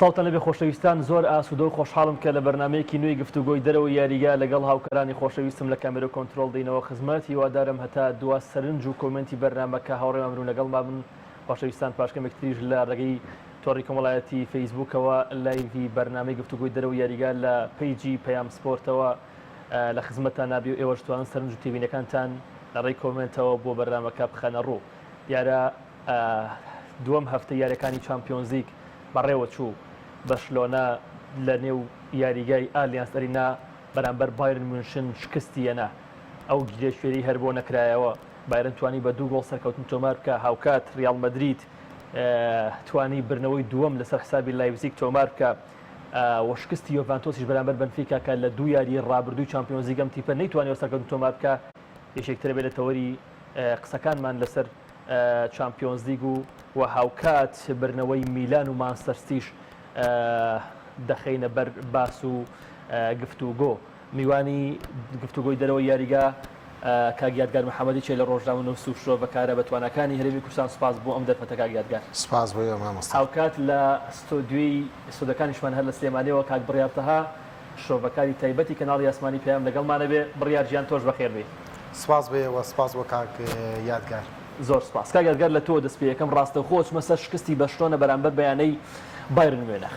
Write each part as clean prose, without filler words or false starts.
سڵاوتان لەبێ خۆشەویستان زۆر ئاسوودە و خۆشحاڵم کە لە بەرنامەیەکی نوێی گفتوگۆی دەرەوەی یاریگا لەگەڵ هاوکارانی خۆشەویستم لە کامێرە و کۆنترۆڵ دێینەوە خزمەت هیوادارم هەتا دوا سەرنج و کۆمێنتی بەرنامەکە هاوڕێمان بن و لەگەڵمان بن خۆشەویستان پاش کەمێک تریش لە ڕێگەی تۆڕی کۆمەڵایەتی فەیسبووکەوە live ی بەرنامەی گفتوگۆی دەرەوەی یاریگا لە page ی پەیام سپۆرتەوە لە خزمەتتان نابی و ئێوەش توانن سەرنج و تێبینەکانتان لە ڕێی کۆمێنتەوە بۆ بەرنامەکە بخەنە ڕوو. دیارە دووەم هەفتەی یاریەکانی چامپیۆنزلیگ بەڕێوەچوو، بەرشلۆنە لە نێو یاریگای ئالیانس ئەرینا بەرامبەر بایرن میونشن شکستی هێنا، ئەو گرێکوێرەی هەر بۆ نەکرایەوە، بایرن توانی بە دوو گۆڵ سەرکەوتن تۆمار بکا، هاوکات ریاڵ مەدرید توانی بردنەوەی دووەم لەسەر حسابی لایپزیگ تۆمار بکا و شکستی یۆڤانتۆسیش بەرامبەر بەنفیکا کە لە دوو یاریی رابردووی چامپیۆنزلیگ ئەم تیپە نەیتوانیوە سەرکەوتن تۆمار بکا یەکێکترە بێ لە تەوەری قسەکانمان لەسەر چامپیۆنزلیگ و و هاوکات بردنەوەی میلان و مانچستەر سیتیش دەخەینە بەر باس و گفتوگۆ. میوانی گفتوگۆی دەرەوەی یاریگا کاک یادگار محەمەدی چێ لە ڕۆژنامەنووس و شرۆڤەکارە بەتواناکانی هەرێمی کوردستان سوپاس بۆ ئەم دەرفەتە کاک یادگار. سوپاس بۆ ئێوە مامۆستا. هاوکات لە ستۆدیۆی ستۆدیۆکانیشمان هەر لە سلێمانیەوە کاک بڕیار تەها شرۆڤەکاری تایبەتی کەناڵی ئاسمانی پەیام لەگەڵمانە بێ، بڕیار گیان تۆش بەخێر بێی. سپاس بۆ ئێوە، سپاس بۆ کاک یادگار. زۆر سپاس کاک یادگار لە تۆوە دەست پێ ئەکەم ڕاستەوخۆ ئەچمە سەر شکستی بەرشلۆنە بەرامبەر بە یانەی بایرن میونخ.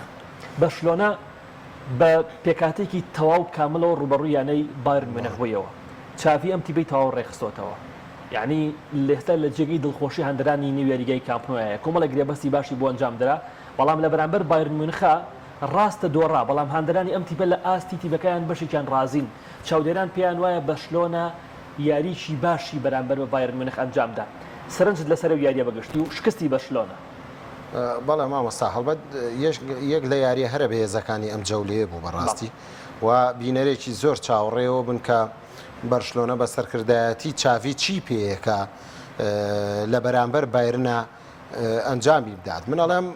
بەرشلۆنە بە پێکهاتەیەکی تەواو کاملەوە ڕووبەڕووی یانەی بایرن میونخ بوویەوە. چاڤی ئەم تیپەی تەواو ڕێکخستۆتەوە. یانی لێستا لە جێگەی دڵخۆشی هاندەرانی نێو یاریگای کامپ نۆیە. کۆمەڵێک گرێبەستی باشی بۆ ئەنجام درا، بەڵام لە بەرامبەر بایرن میونخا ڕاستە دۆڕا، بەڵام هاندەرانی ئەم تیپە لە ئاستی تیپەکەیان بەشێکیان ڕازین. چاودێران پێیان وایە بەرشلۆنە یاریی باشی بەرامبەر بە بایرن میونخ ئەنجامدا. سەرنجت لەسەر ئەو یارییە بە گشتی و شکستی بەرشلۆنە؟ بەڵێ مامۆستا، هەڵبەت یەک لە یارییە هەرە بەهێزەکانی ئەم جەولەیە بوو بەڕاستی و بینەرێکی زۆر چاوەڕێیەوە بوون کە بەرشلۆنە بە سەرکردایەتی چاڤی چی پێیە کە لە بەرامبەر بایرنە ئەنجامی بدات. من ئەڵێم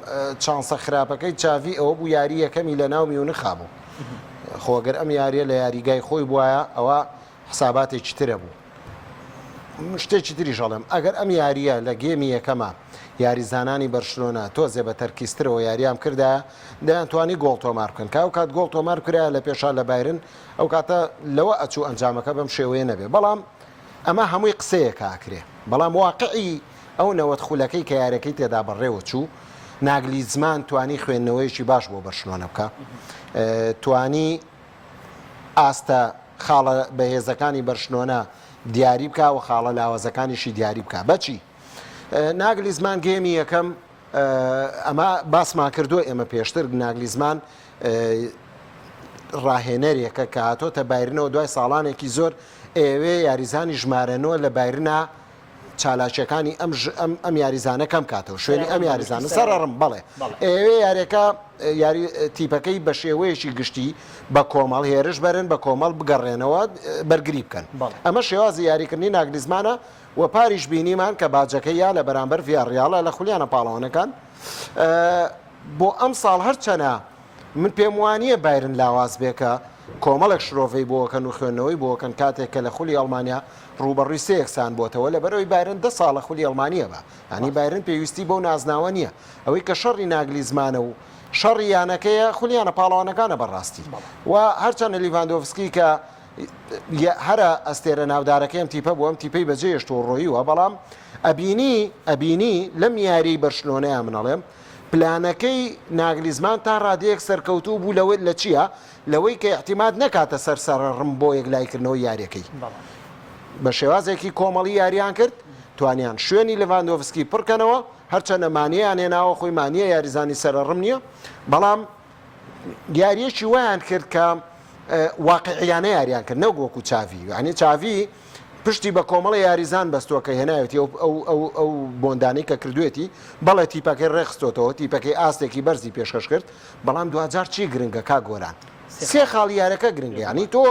چانسە خراپەکەی چاڤی ئەوە بوو یاری یەکەمی لە ناو میونخا بوو. خۆ گەر ئەم یاریە لە یاریگای خۆی بواە ئەوە حساباتێکی ترە بوو. شتێکی تریش ئەڵێم ئەگەر ئەم یاریە لە game ی یەکەمە یاریزانانی بەرشلۆنە تۆزێ بە تەرکیزترەوە یاریان کردایە دەیانتوانی گۆڵ تۆمار بکەن کە ئەو کات گۆڵ تۆمار کرایە لە پێشا لە بایرن ئەو کاتە لەوە ئەچوو ئەنجامەکە بەم شێوەیە نەبێ بەڵام ئەمە هەمووی قسەیەکە ئەکرێ بەڵام واقعی ئەو 90 خولەکەی کە یاریەکەی تێدا بەڕێوە چوو ناگلیزمان توانی خوێندنەوەیەکی باش بۆ بەرشلۆنە بکە توانی ئاستە خاڵە بەهێزەکانی بەرشلۆنە دیاری بکا و خاڵە لاوازەکانیشی دیاری بکا بەچی ناگلیزمان game ی یەکەم ئەمە باسمان کردووە ئێمە پێشتر ناگلیزمان ڕاهێنەرێکە کە هاتۆتە بایرنەوە دوای ساڵانێکی زۆر ئەوێ یاریزانی ژمارەنەوە لە بایرنا چالاکیەکانی ئەم ئەم ئەم یاریزانە کەم کاتەوە شوێنی ئەم یاریزانە سەرڕم بەڵێ ئەوێ یاریەکە یاری تیپەکەی بە شێوەیەکی گشتی بە کۆمەڵ هێرش بەرن بە کۆمەڵ بگەڕێنەوە بەرگری بکەن ئەمە شێوازی یاریکردنی ناگلیزمانە و پاریش بینیمان کە باجەکەی یا لە بەرامبەر ڤیاڕیاڵە لە خولیانە پاڵەوانەکان بۆ ئەم ساڵ هەرچەنە من پێم وانییە بایرن لاواز بێ کە کۆمەڵێک شرۆڤەی بۆ ئەکەن و خوێندنەوەی بۆ ئەکەن کاتێک کە لە خولی ئەڵمانیا ڕووبەڕووی سێ یەکسان بۆتەوە لەبەرئەوەی بایرن دە ساڵە خولی ئەڵمانییە بە یانی بایرن پێویستی بەو نازناوە نییە ئەوەی کە شەڕی ناگلیزمانە و شەڕی یانەکەیە خولی یانە پاڵەوانەکانە بەڕاستی و هەرچەنە لیڤاندۆڤسکی کە هەرە ئەستێرە ناودارەکەی ئەم تیپە بوو ئەم تیپەی بەجێهێشت و ڕۆیوە بەڵام ئەبینی ئەبینی لەم یاریی بەرشلۆنەیە من ئەڵێم پلانەکەی ناگلیزمان تا ڕادەیەک سەرکەوتوو بوو لەوەی لە چییە؟ لەوەی کە ئیعتیماد نەکاتە سەر سەرەڕم بۆ یەکلاییکردنەوەی یارییەکەی. بە شێوازێکی کۆمەڵی یارییان کرد، توانیان شوێنی لێڤاندۆڤسکی پڕکەنەوە، هەرچەندە مانێیان هێناوە، خۆی مانێ یاریزانی سەرەڕم نییە، بەڵام یارییەکی وایان کرد کە واقعیانە یاریان کرد نەک وەکو چاڤی یعنی چاڤی پشتی بە کۆمەڵی یاریزان بەستووە کە هێناوێتی ئەو ئەو ئەو بۆندانەی کە کردوێتی بەڵێ تیپەکەی ڕێخستۆتەوە تیپەکەی ئاستێکی بەرزی پێشکەش کرد بەڵام دواجار چی گرنگە کا گۆران سێ خاڵی یارەکە گرنگە ینی تۆ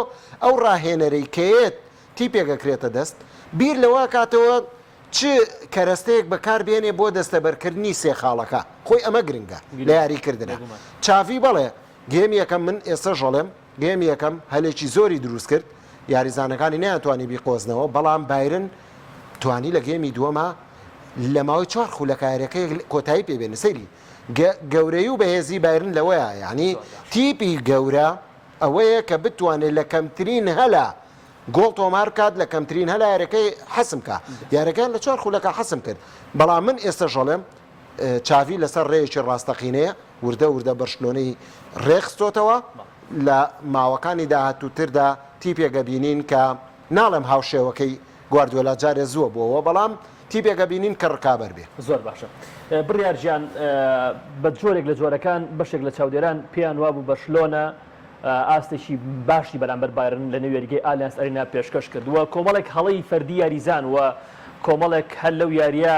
ئەو ڕاهێنەرەی کەیەت تیپێک ئەکرێتە دەست بیر لەوە کاتەوە چ کەرەستەیەک بەکار بێنێ بۆ دەستەبەرکردنی سێ خاڵەکە خۆی ئەمە گرنگە لە یاریکردنە چاڤی بەڵێ game یەکەم من ئێستەش ئەڵێم game یەکەم هەلێکی زۆری دروست کرد یاریزانەکانی نەیانتوانی بیقۆزنەوە بەڵام بایرن توانی لە game ی دووەما لە ماوەی چوار خولەکە یاریەکە کۆتایی پێ بێنێ سەیری. گەورەی و بەهێزی بایرن لەوەیە یانی تیپی گەورە ئەوەیە کە بتوانێت لە کەمترین هەلا گۆڵ تۆمار بکات لە کەمترین هەلا یاریەکەی حەسم کا یاریەکەیان لە چوار خولەکە حەسم کرد بەڵام من ئێستەش ئەڵێم چاڤی لەسەر ڕێیەکی ڕاستەقینەیە وردە وردە بەرشلۆنەی ڕێخستۆتەوە لە ماوەکانی داهاتووتردا تیپێک ئەبینین کە ناڵێم هاوشێوەکەی گواردیۆلا جارێ زووە بۆوە بەڵام تیپێک ئەبینین کە ڕکابەر بێ. زۆر باشە بڕیار گیان بە جۆرێک لە جۆرەکان بەشێک لە چاودێران پێیان وابوو بەرشلۆنە ئاستێکی باشی بەرامبەر بایرن لە نێو یاریگەی ئالیانس ئەرینا پێشکەش کرد و کۆمەڵێک هەڵەی فەردی یاریزان و کۆمەڵێک هەر لەو یارییە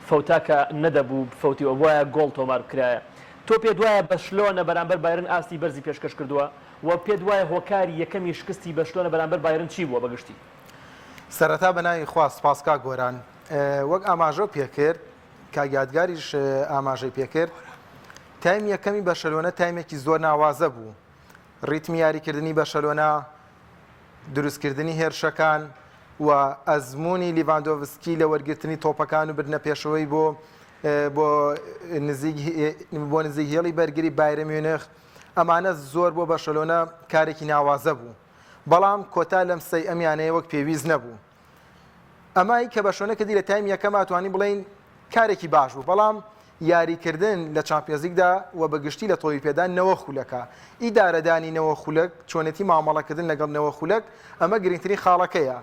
فەوتا کە نەدەبوو بفەوتی و ئەبوایە گۆڵ تۆمار بکرایە. تۆ پێت وایە بەرشلۆنە بەرامبەر بایرن ئاستی بەرزی پێشکەش کردووە و پێت وایە هۆکاری یەکەمی شکستی بەرشلۆنە بەرامبەر بایرن چی بووە بە گشتی؟ سەرەتا بە ناوی خوا سوپاس کاک گۆران. وەک ئاماژەو پێکرد کاک یادگاریش ئاماژەی پێکرد تایمی یەکەمی بەرشەلۆنە تایمێکی زۆر ناوازە بوو ڕیتمی یاریکردنی بەرشەلۆنە دروستکردنی هێرشەکان و ئەزمموی لیڤاندۆڤسکی لە وەرگرتنی تۆپەکان و بردنە پێشەوەی بۆ بۆ نزیک بۆ نزیک هێڵی بەرگری بایرن میونخ ئەمانە زۆر بۆ بەرشەلۆنە کارێکی ناوازە بوو بەڵام کۆتا لەمسەی ئەم یانەیە وەک پێویست نەبوو ئەمای کە بەرشۆنە کردی لە تایمی یەکەما توانی بڵێین کارێکی باش بوو بەڵام یاریکردن لە چامپیۆنزلیگدا و بە گشتی لە تۆپی پێدا نەوە خولەکە ئیدارەدانی نەوە خولەک چۆنێتی مامەڵەکردن لەگەڵ نەوە خولەک ئەمە گرنگترین خاڵەکەیە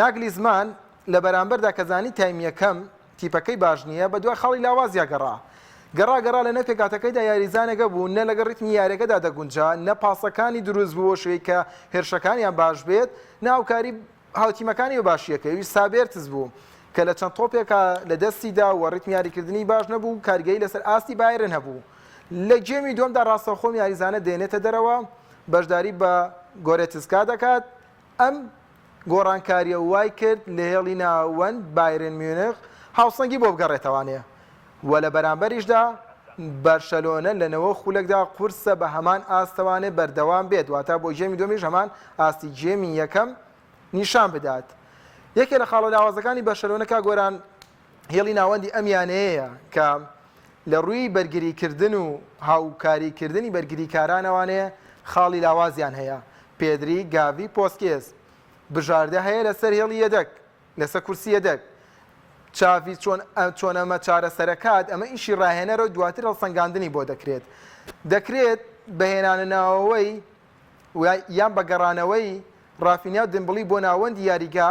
ناگلیزمان لە بەرامبەردا کە زانی تایمی یەکەم تیپەکەی باش نییە بەدوای خاڵی لاوازیا گەڕا گەڕا گەڕا لە نێو پێکهاتەکەیدا یاریزانێکە بوو نە لەگەڵ ڕیتمی یاریەکەدا دەگونجا نە پاسەکانی دروست بوو بۆ شێوەی کە هێرشەکانیان باش بێت نە هاوکاری هاوتیمەکانی بە باشیەکەی ئەویش سابێرتز بوو کە لە چەند تۆپێکا لە دەستی دا و ڕیتمی یاریکردنی باش نەبوو و کاریگەری لەسەر ئاستی بایرن هەبوو. لە گێمی دووەمدا ڕاستەوخۆ ئەم یاریزانە دێنێتە دەرەوە، بەشداری بە گۆرێتسکا دەکات، ئەم گۆڕانکارییە وای کرد لە هێڵی ناوەند بایرن میونخ هاوسەنگی بۆ بگەڕێتەوانێ و لە بەرامبەریشدا بەرشەلۆنە لە 90 خولەکدا قورسە بە هەمان ئاستەوانێ بەردەوام بێت، واتە بۆ گێمی دووەمیش هەمان ئاستی گێمی یەکەم نیشان بدات. یەکێ لە خاڵە لاوازەکانی بەرشەلۆنە کاک گۆران هێڵی ناوەندی ئەم یانەیەیە کە لە ڕووی بەرگریکردن و هاوکاریکردنی بەرگریکارانەوانێ خاڵی لاوازیان هەیە، پێدری، گاڤی، پۆسکێس بژاردە هەیە لەسەر هێڵی یەدەک لەسەر کورسی یەدەک. چاڤی چۆن چۆن ئەمە چارەسەرەکات ئەمە ئیشی ڕاهێنەرە و دواتر هەڵسەنگاندنی بۆ دەکرێت. دەکرێت بە هێنانە ناوەوەی یان بە گەڕانەوەی ڕافینیا و دیمبڵی بۆ ناوەندی یاریگا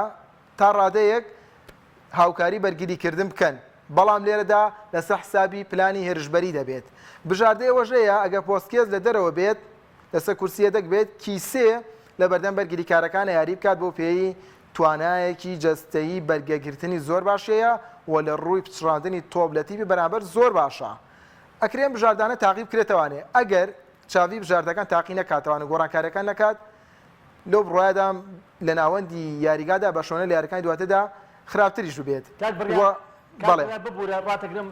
تا ڕادەیەک هاوکاری بەرگریکردن بکەن، بەڵام لێرەدا لەسەر حسابی پلانی هێرشبەری دەبێت. بژاردەی ئەوەش هەیە ئەگەر پۆسکێز لە دەرەوە بێت، لەسەر کورسی یەدەک بێت، کیسێ لەبەردەم بەرگریکارەکانە یاری بکات بەو پێیەی توانایەکی جەستەیی بەرگەگرتنی زۆر باشی هەیە و لە ڕووی پچڕاندنی تۆپ لە تیپی بەرامبەر زۆر باشە. ئەکرێ ئەم بژاردانە تاقی بکرێتەوانێ ئەگەر چاڤی بژاردەکان تاقی نەکاتەوان و گۆڕانکاریەکان نەکات، لەو بڕوایەدام لە ناوەندی یاریگادا بەرشلۆنە لە یاریەکانی دواتردا خراپتریش ببێت کاک و بڕیار کاک بەڵێ. بڕیار ببورە ڕاتەگرم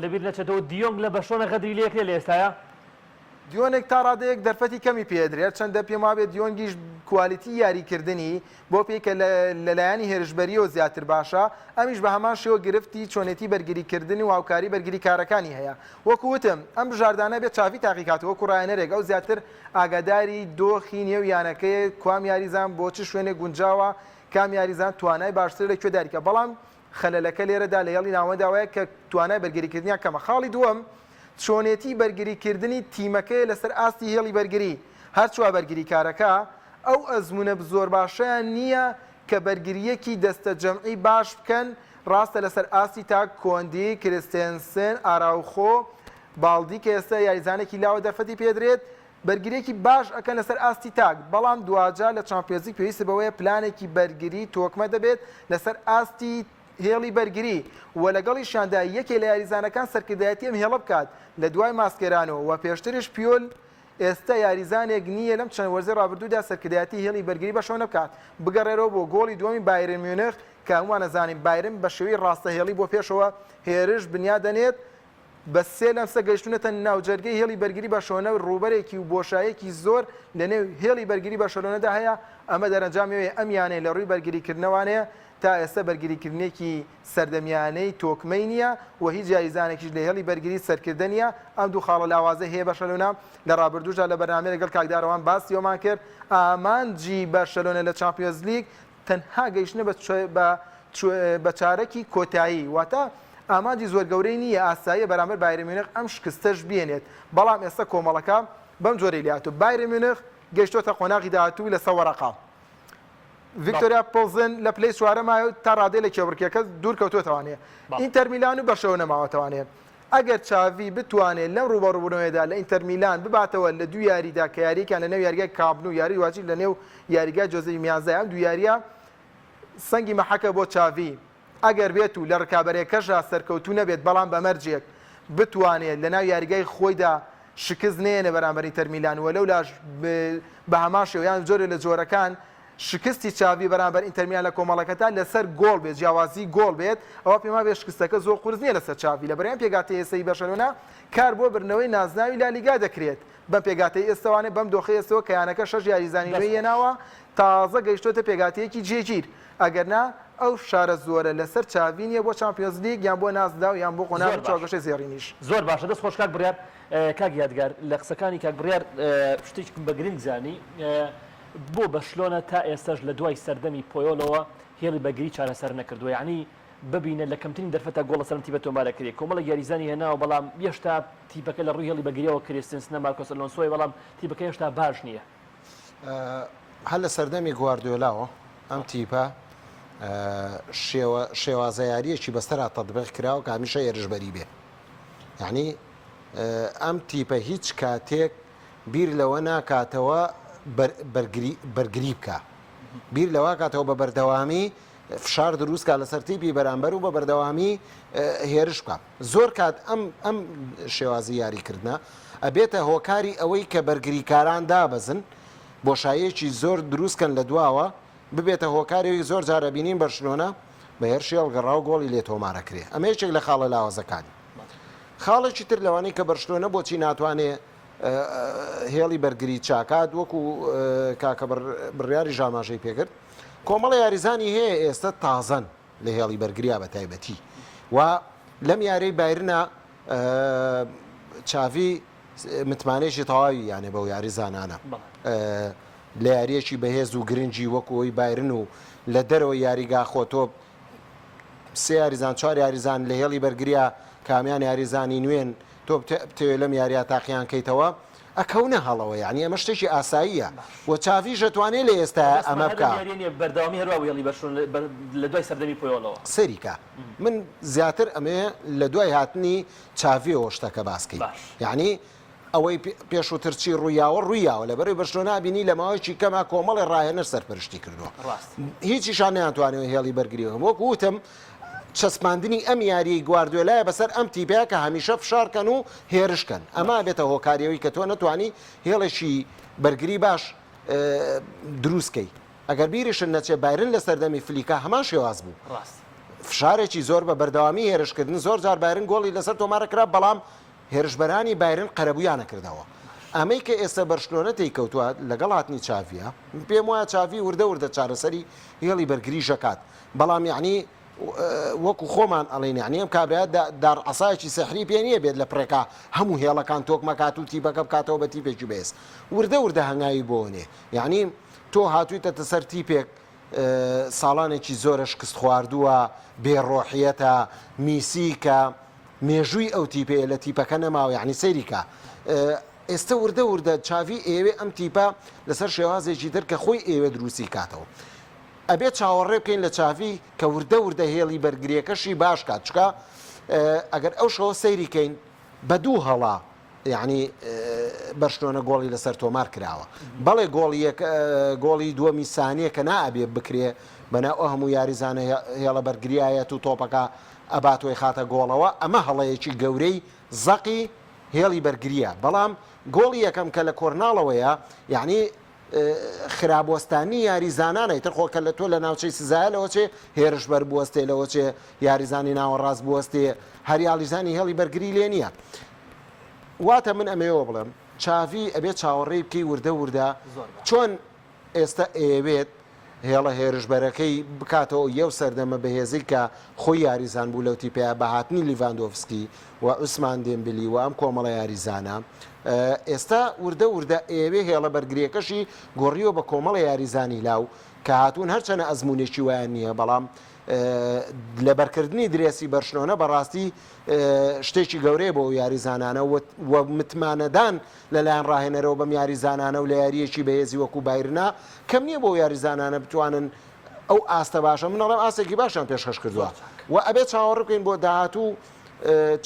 لەبیر نەچێتەوە دیۆنگ لە بەرشلۆنە غەدری لێکرێ لە ئێستایا؟ دیۆنگ تا ڕادەیەک دەرفەتی کەمی پێدرێت، هەرچەندە پێم وابێت دیۆنگیش کوالیتی یاریکردنی بۆ پێی کە لە لایەنی هێرشبەرییەوە زیاتر باشە، ئەمیش بە هەمان شێوە گرفتی چۆنێتی بەرگریکردن و هاوکاری بەرگریکارەکانی هەیە. وەکو وتم، ئەم بژاردانە بێت چاڤی تاقیکاتەوە وەکو ڕاهێنەرێک، ئەو زیاتر ئاگاداری دۆخی نێو یانەکەیە، کوام یاریزان بۆ چ شوێنێک گونجاوە، کام یاریزان توانای باشترە لە کوێ داریکە، بەڵام خەلەلەکە لێرەدا لە هێڵی ناوەنددا وایە کە توانای بەرگریکردنیان کەمە. خاڵی دووەم، چۆنێتی بەرگریکردنی تیمەکەیە لەسەر ئاستی هێڵی بەرگری، هەرچوا بەرگریکارەکە ئەو ئەزموونە زۆر باشەیان نییە کە بەرگرییەکی دەستەجەمعی باش بکەن، ڕاستە لەسەر ئاستی تاک کۆندی، کریستێنسن، ئاراوخۆ، باڵدی کە ئێستا یاریزانێکی لاوە دەرفەتی پێدرێت، بەرگرییەکی باش ئەکەن لەسەر ئاستی تاک، بەڵام دواجار لە چامپیۆنزلیگ پێویستت بەوەیە پلانێکی بەرگری تۆکمە دەبێت لەسەر ئاستی هێڵی بەرگری و لەگەڵیشیاندا یەکێ لە یاریزانەکان سەرکردایەتی ئەم هێڵە بکات لە دوای ماسکێرانۆ و پێشتریش پیۆل ئێستا یاریزانێک نییە لەم چەند وەرزەی رابردوودا سەرکردایەتی هێڵی بەرگری بەشەوە نەبکات بگەڕێرەوە بۆ گۆڵی دووەمی بایرن میونخ کە هەمووان ئەزانین بایرن بە شێوەی راستەهێڵی بۆ پێشەوە هێرش بنیاد دەنێت. بە سێ لەمسە گەیشتوونەتە ناوجەرگەی هێڵی بەرگری بەرشەلۆنە و ڕووبەرێکی و بۆشایەکی زۆر لەنێو هێڵی بەرگری بەرشەلۆنەدا هەیە، ئەمە دەرەنجامی ئەوەیە ئەم یانەیە لە ڕووی بەرگریکردنەوانەیە تا ئێستا بەرگریکردنێکی سەردەمیانەی تۆکمەی نییە و هیچ یاریزانێکیش لە هێڵی بەرگری سەرکردە نییە، ئەم دوو خاڵە لاوازەی هەیە بەرشەلۆنە، لە ڕابردووشدا لە بەرنامەی لەگەڵ کاک دارەوان باسی ئەوەمان کرد ئامانجی بەرشەلۆنە لە چامپیۆنزلیگ تەنها گەیشتنە بە بە چارەکی کۆتایی، واتە ئامانجی زۆر گەورەی نییە، ئاساییە بەرامبەر بایرن میونخ ئەم شکستەش بێنێت، بەڵام ئێستا کۆمەڵەکە بەم جۆرەی لێهاتوو، بایرن میونخ گەیشتۆتە قۆناغی داهاتوو لەسەر وەرەقە. ڤیکتۆریا پڵزن لە پلەی چوارەمایە و تا ڕادەی لە کێبڕکێکە دوور کەوتووەتەوانێ. ئینتەر میلان و بەرشەلۆنە ماوەتەوانێ. ئەگەر چاڤی بتوانێت لەم ڕووبەڕووبوونەوەیەدا لە ئینتەر میلان بباتەوە لە دوو یاریدا کە یارییەکیان لە نێو یاریگای کامپ نو یاری دواتریش لە نێو یاریگای جۆزێپی میازای ئەم دوو یارییە سەنگی مەحەکە بۆ چاڤی ئەگەر بێت و لە رکابەرێکەشدا سەرکەوتوو نەبێت بەڵام بە مەرجێک بتوانێت لە ناو یاریگای خۆیدا شکست نەیەنێ بەرامبەر ئینتەر میلان و لەولاش بە هەمان شێوە یان جۆرێ لە جۆرەکان شکستی چاڤی بەرامبەر ئینتەر میلان لە کۆمەڵەکەدا لەسەر گۆڵ بێت جیاوازی گۆڵ بێت ئەوا پێم وابێت شکستەکە زۆر قورس نییە لەسەر چاڤی لەبەر ئەم پێکهاتەی ئێستەی بەرشەلۆنە کار بۆ بردنەوەی نازناوی لالیگا دەکرێت بەم پێکهاتەی ئێستەوانێ بەم دۆخەی ئێستەوە کە یانەکە شەش یاریزانی نوێی هێناوە تازە گەیشتۆتە پێکهاتەیەکی جێگیر ئەگەرنا ئەو فشارە زۆرە لەسەر چاڤی نییە بۆ چامپیۆنزلیگ یان بۆ نازناو یان بۆ زۆر قۆناغی باشە چوارگۆشەی زێڕینیش. زۆر باشە دەست خۆش کاک بڕیار کاک یادگار لە قسەکانی کاک بڕیار شتێکم بە گرنگ زانی بۆ بەرشلۆنە تا ئێستاش لە دوای سەردەمی پۆیۆلەوە هێڵی بەرگری چارەسەر نەکردووە یەعنی ببینە لە کەمترین دەرفەتا گۆڵ لەسەر ئەم تیپە تۆمار ئەکرێ کۆمەڵێک یاریزانی هێناوە بەڵام یەشتا تیپەکە لە ڕووی هێڵی بەرگریەوە کریستنسنە مارکۆس ئەلۆنسۆیە بەڵام تیپەکە هێشتا باش نییە. هەر لە سەردەمی گواردیۆلاوە ئەم تیپە شێوە شێوازە یاریەکی بەسەرا تەتبیق کراوە کە هەمیشە هێرشبەری بێ یعنی ئەم تیپە هیچ کاتێک بیر لەوە ناکاتەوە بەرگری بەرگری بکە بیر لەوە کاتەوە بە بەردەوامی فشار دروستکە لەسەر تیپی بەرامبەر و بە بەردەوامی هێرش بکە زۆر کات ئەم ئەم شێوازی یاریکردە ئەبێتە هۆکاری ئەوەی کە بەرگریکاران دابەزن بۆشاییەکی زۆر دروستکەن لە دواوە ببێتە هۆکاری زۆر جارە بینین بەرشلۆنە بە هێرشی هەڵگەڕاو گۆڵی لێ تۆمارەکرێ ئەمە یەکێک لە خاڵە لاوازەکانی خاڵێکی تر لەوانەی کە بەرشلۆنە بۆچی ناتوانێ هێڵی بەرگری چاکات وەکو کاکە بڕیاری ژاماژەی پێکرد کۆمەڵە یاریزانی هەیە ئێستا تازەن لە هێڵی بەرگریا بە تایبەتی و لەم یاریی بایرنا چاڤی متمانەیەکی تەواوی یانێ بەو یاریزانانە لە یاریەکی بەهێز و گرنگی وەکو ئەوی بایرن و لە دەرەوەی یاریگا خۆ تۆ سێ یاریزان چوار یاریزان لە هێڵی بەرگریا کامیان یاریزانی نوێن تۆ بتەوێ لەم یاریە تاقیان کەیتەوە ئەکەونە هەڵەوە یانی ئەمە شتێکی ئاساییە و چاڤیش ئەتوانێ لە ئێستایا مەبەستمە ئەمە هەر لەم بکا. یاریە نیە بەردەوامی هەروا بوو هێڵی بەرشلۆنە لە دوای سەردەمی پۆیۆلەوە. سەیری کە من زیاتر ئەمەوێ لە دوای هاتنی چاڤیەوە شتەکە باس کەین باش. یانی ئەوەی پێشووتر چی ڕوویاوە ڕوویاوە لەبەرەی بەرشلۆنە بینی لە ماوەیەکی کەما کۆمەڵێ ڕاهێنەر سەرپەرشتی کردووە ڕاست. هیچیشان نەیانتوانیوە هێڵی بەرگری بکەن وەکو وتم چەسپاندنی ئەم یاریەی گواردیۆلایە بەسەر ئەم تیپەیا کە هەمیشە فشار کەن و هێرش کەن ئەمە ئەبێتە هۆکاری ئەوەی کە تۆ نەتوانی هێڵێکی بەرگری باش دروست کەی ئەگەر بیریشت نەچێ بایرن لە سەردەمی فلیکا هەمان شێواز بوو ڕاست. فشارێکی زۆر بە بەردەوامی هێرشکردن زۆر جار بایرن گۆڵی لەسەر تۆمارە کرا بەڵام هێرشبەرانی بایرن قەرەبوویانە کردەوە ئەمەی کە ئێستا بەرشلۆنە تێی کەوتووە لەگەڵ هاتنی چاڤیە پێم وایە چاڤی وردە وردە چارەسەری هێڵی بەرگری ژەکات بەڵام یەعنی وەکو خۆمان ئەڵێین یەعنی ئەم کابرایە دار عەسایەکی سحری پێ نییە بێت لە پڕێکا هەموو هێڵەکان تۆکمە کات و تیپەکە بکاتەوە بە تیپێکی بەهێز وردە وردە هەنگاوی بۆ نێ یەعنی تۆ هاتوویتەتە سەر تیپێک ساڵانێکی زۆرە شکست خواردووە بێ ڕۆحیەتە میسی کە مێژووی ئەو تیپەیە لە تیپەکە نەماوە یەعنی سەیری کە ئێستە وردە وردە چاڤی ئەیەوێ ئەم تیپە لەسەر شێوازێکی تر کە خۆی ئەیەوێ دروستی کاتەوە ئەبێ چاوەڕێ بکەین لە چاڤی کە وردە وردە هێڵی بەرگریەکەشی باش کات چکە ئەگەر ئەو شەوە سەیری کەین بە دوو هەڵا یعنی بەرشلۆنە گۆڵی لەسەر تۆمار کراوە بەڵێ گۆڵی یەک گۆڵی دووەمی سانیە کە نابێ بکرێ بەنا ئەو هەموو یاریزانە هێڵە بەرگریایەت و تۆپەکە ئەباتۆی خاتە گۆڵەوە ئەمە هەڵەیەکی گەورەی زەقی هێڵی بەرگریە بەڵام گۆڵی یەکەم کە لە کۆرناڵەوەیە یعنی. خراپ وەستانی یاریزانانە ئیتر خۆ کە لە تۆ لە ناوچەی سزایە لەوەچێ هێرشبەر بوەستێ لەوەچێ یاریزانی ناوەڕاست بوەستێ هەر یاڵیزانی هێڵی بەرگری لێ نییە واتە من ئەمەوە بڵێم چاڤی ئەبێ چاوەڕێی بکەی وردە وردە چۆن ئێستا ئەیەوێت هێڵە هێرشبەرەکەی بکاتەوە یەو سەردەمە بەهێزەی کە خۆی یاریزان بوو لەو تیپەیا بە هاتنی لیڤاندۆڤسکی و عوسمان دێمبلی و ئەم کۆمەڵە یاریزانە ئێستا وردە وردە ئەیەوێ هێڵە بەرگریەکەشی گۆڕیوە بە کۆمەڵە یاریزانی لاو کە هاتوون هەرچەنە ئەزموونێکی وایان نییە بەڵام لەبەرکردنی درێسی بەرشلۆنە بەڕاستی شتێکی گەورەیە بۆ ئەو یاریزانانە و متمانەدان لەلایەن ڕاهێنەرەوە بەم یاریزانانە و لە یارییەکی بەهێزی وەکو بایرنا کەم نییە بۆ ئەو یاریزانانە بتوانن ئەو ئاستە باشە من ئەڵێم ئاستێکی باشیان پێشکەش کردووە و ئەبێ چاوەڕێ بکەین بۆ داهاتوو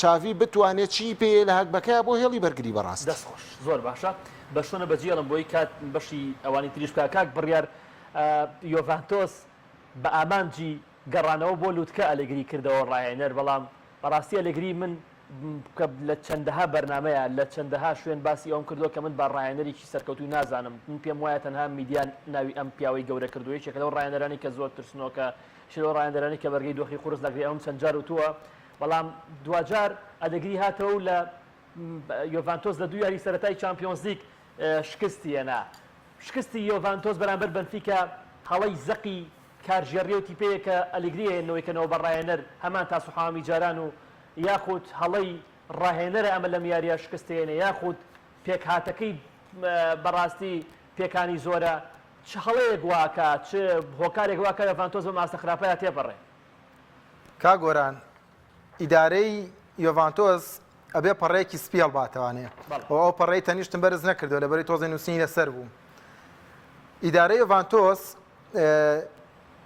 چاڤی بتوانێت چی پێ لە هەگبەکەیا بۆ هێڵی بەرگری بەڕاست. دەست خۆش زۆر باشە بەشۆنە بەجێڵم بۆی کات بەشی ئەوانی تریش بکا کاک بڕیار یۆڤانتۆس بە ئامانجی گەڕانەوە بۆ لوتکە ئەلێگری کردەوە ڕاهێنەر بەڵام بەڕاستی ئەلێگری من کە لە چەندەها بەرنامەیا لە چەندەها شوێن باسی ئەوەم کردووە کە من بە ڕاهێنەرێکی سەرکەوتوو نازانم من پێم وایە تەنها میدیا ناوی ئەم پیاوەی گەورە کردووە یەکێکە لەو ڕاهێنەرانی کە زۆر ترسنۆکە یەکێکە لەو ڕاهێنەرانی کە بەرگەی دۆخی قورس دەگرێ ئەوەم چەند جار وتووە بەڵام دواجار ئەلێگری هاتەوە و لە یۆڤانتۆس لە دوو یاری سەرەتای چامپیۆنزلیگ شکستی هێنا شکستی یۆڤانتۆس بەرامبەر بەنفیکا هەڵەی زەقی کارگێڕییە و تیپەیە کە ئەلیگری ئەهێننەوەی کەنەوە بە ڕاهێنەر هەمان تاس و حەوامی جاران و یاخود هەڵەی ڕاهێنەرە ئەمە لەم یارییە شکست هێنێ یاخود پێکهاتەکەی بەڕاستی پێکانی زۆرە چ هەڵەیەک وا ئەکا چ هۆکارێک وا ئەکا یۆڤانتۆس بەم ئاستە خراپەیا تێپەڕێ؟ کاک گۆران ئیدارەی یۆڤانتۆس ئەبێ پەڕەیەکی سپی هەڵباتەوانێ و ئەو پەڕەی تەنیشتم بەرز نەکردەوە لەبەری تۆزێ نووسینی لەسەر بوو ئیدارەی یۆڤانتۆس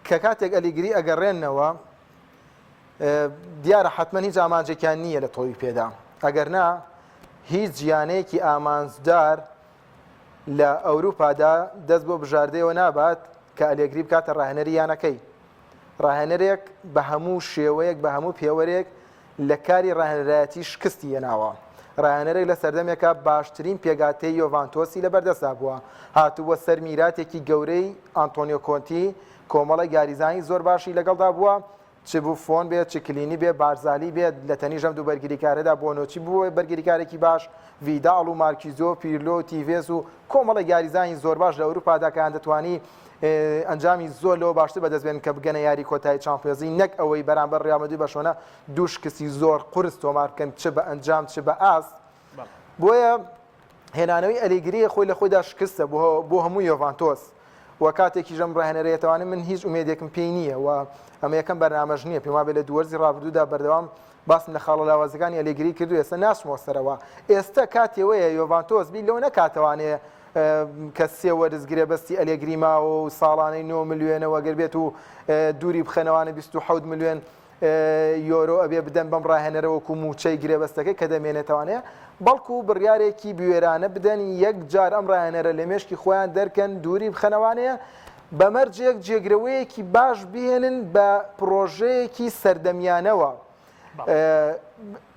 کە کاتێک ئەلیگری ئەگەڕێنەوە دیارە حتمما هیچ ئامانجێکیان نییە لە تۆوی پێدا ئەگەر نا هیچ یانەیەکی ئامانجدار لە ئەوروپادا دەست بۆ بژاردەیەوە نابات کە ئەلێگری بکاتە ڕاهێنەری یانەکەی ڕاهێنەرێک بە هەموو شێوەیەک بە هەموو پێوەرێک لە کاری ڕاهێنەرایەتی شکستی هێناوە. ڕاهێنەرێک لە سەردەمێکا باشترین پێکهاتەی یۆڤانتۆسی لەبەردەستدا بووە، هاتبووە سەر میراتێکی گەورەی ئانتۆنیۆ کۆنتی، کۆمەڵێک یاریزانی زۆر باشی لەگەڵدا بووە، چ بوفۆن بێت، چ کلینی بێت، بارزالی بێت، لە تەنیشت ئەم دوو بەرگریکارەدا بۆنۆچی بووە بەرگریکارێکی باش، ڤیداڵ و مارکیزۆ، پیرلۆ و تیڤێز و کۆمەڵێک یاریزانی زۆرباش لە ئەوروپادا کە دەتوانی ئەنجامی زۆر لەوە باشتر بەدەست بێنن کە بگەنە یاری کۆتایی چامپیۆنزلیگ نەک ئەوەی بەرامبەر ریال مەدرید بەرشلۆنە دوو شکستی زۆر قورس تۆمار بکەن چ بە ئەنجام چ بە ئاست بۆیە هێنانەوەی ئەلیگری خۆی لە خۆیدا شکستە بۆ هەموو یۆڤانتۆس و کاتێکیش ئەم ڕاهێنەرەیەتوانێت من هیچ ئومێدێکم پێی نییە و ئەمە یەکەم بەرنامەش نییە پێم وابێ لە دوو وەرزی ڕابردوودا بەردەوام باسم لە خاڵە لاوازەکانی ئەلێگری کردو ئێستا ناچمەوە سەرەوە ئێستا کاتێوەیە یۆڤانتۆس بیر لەوە نەکاتەوانێ کە سێ وەرز گرێبەستی ئەلێگری ماوە و ساڵانەی 9 ملیۆنەوە گەر بێت و دووری بخەنەوانە 27 ملیۆن یۆرۆ ئەبێ بدەن بەم ڕاهێنەرە وەکو مووچەی گرێبەستەکەی کە دەمێنێتەوانەیە بەڵکو بڕیارێکی بوێرانە بدەن یەک جار ئەم ڕاهێنەرە لە مێشکی خۆیان دەرکەن دووری بخەنەوانەیە بە مەرجێک جێگرەوەیەکی باش بهێنن بە پڕۆژەیەکی سەردەمیانەوە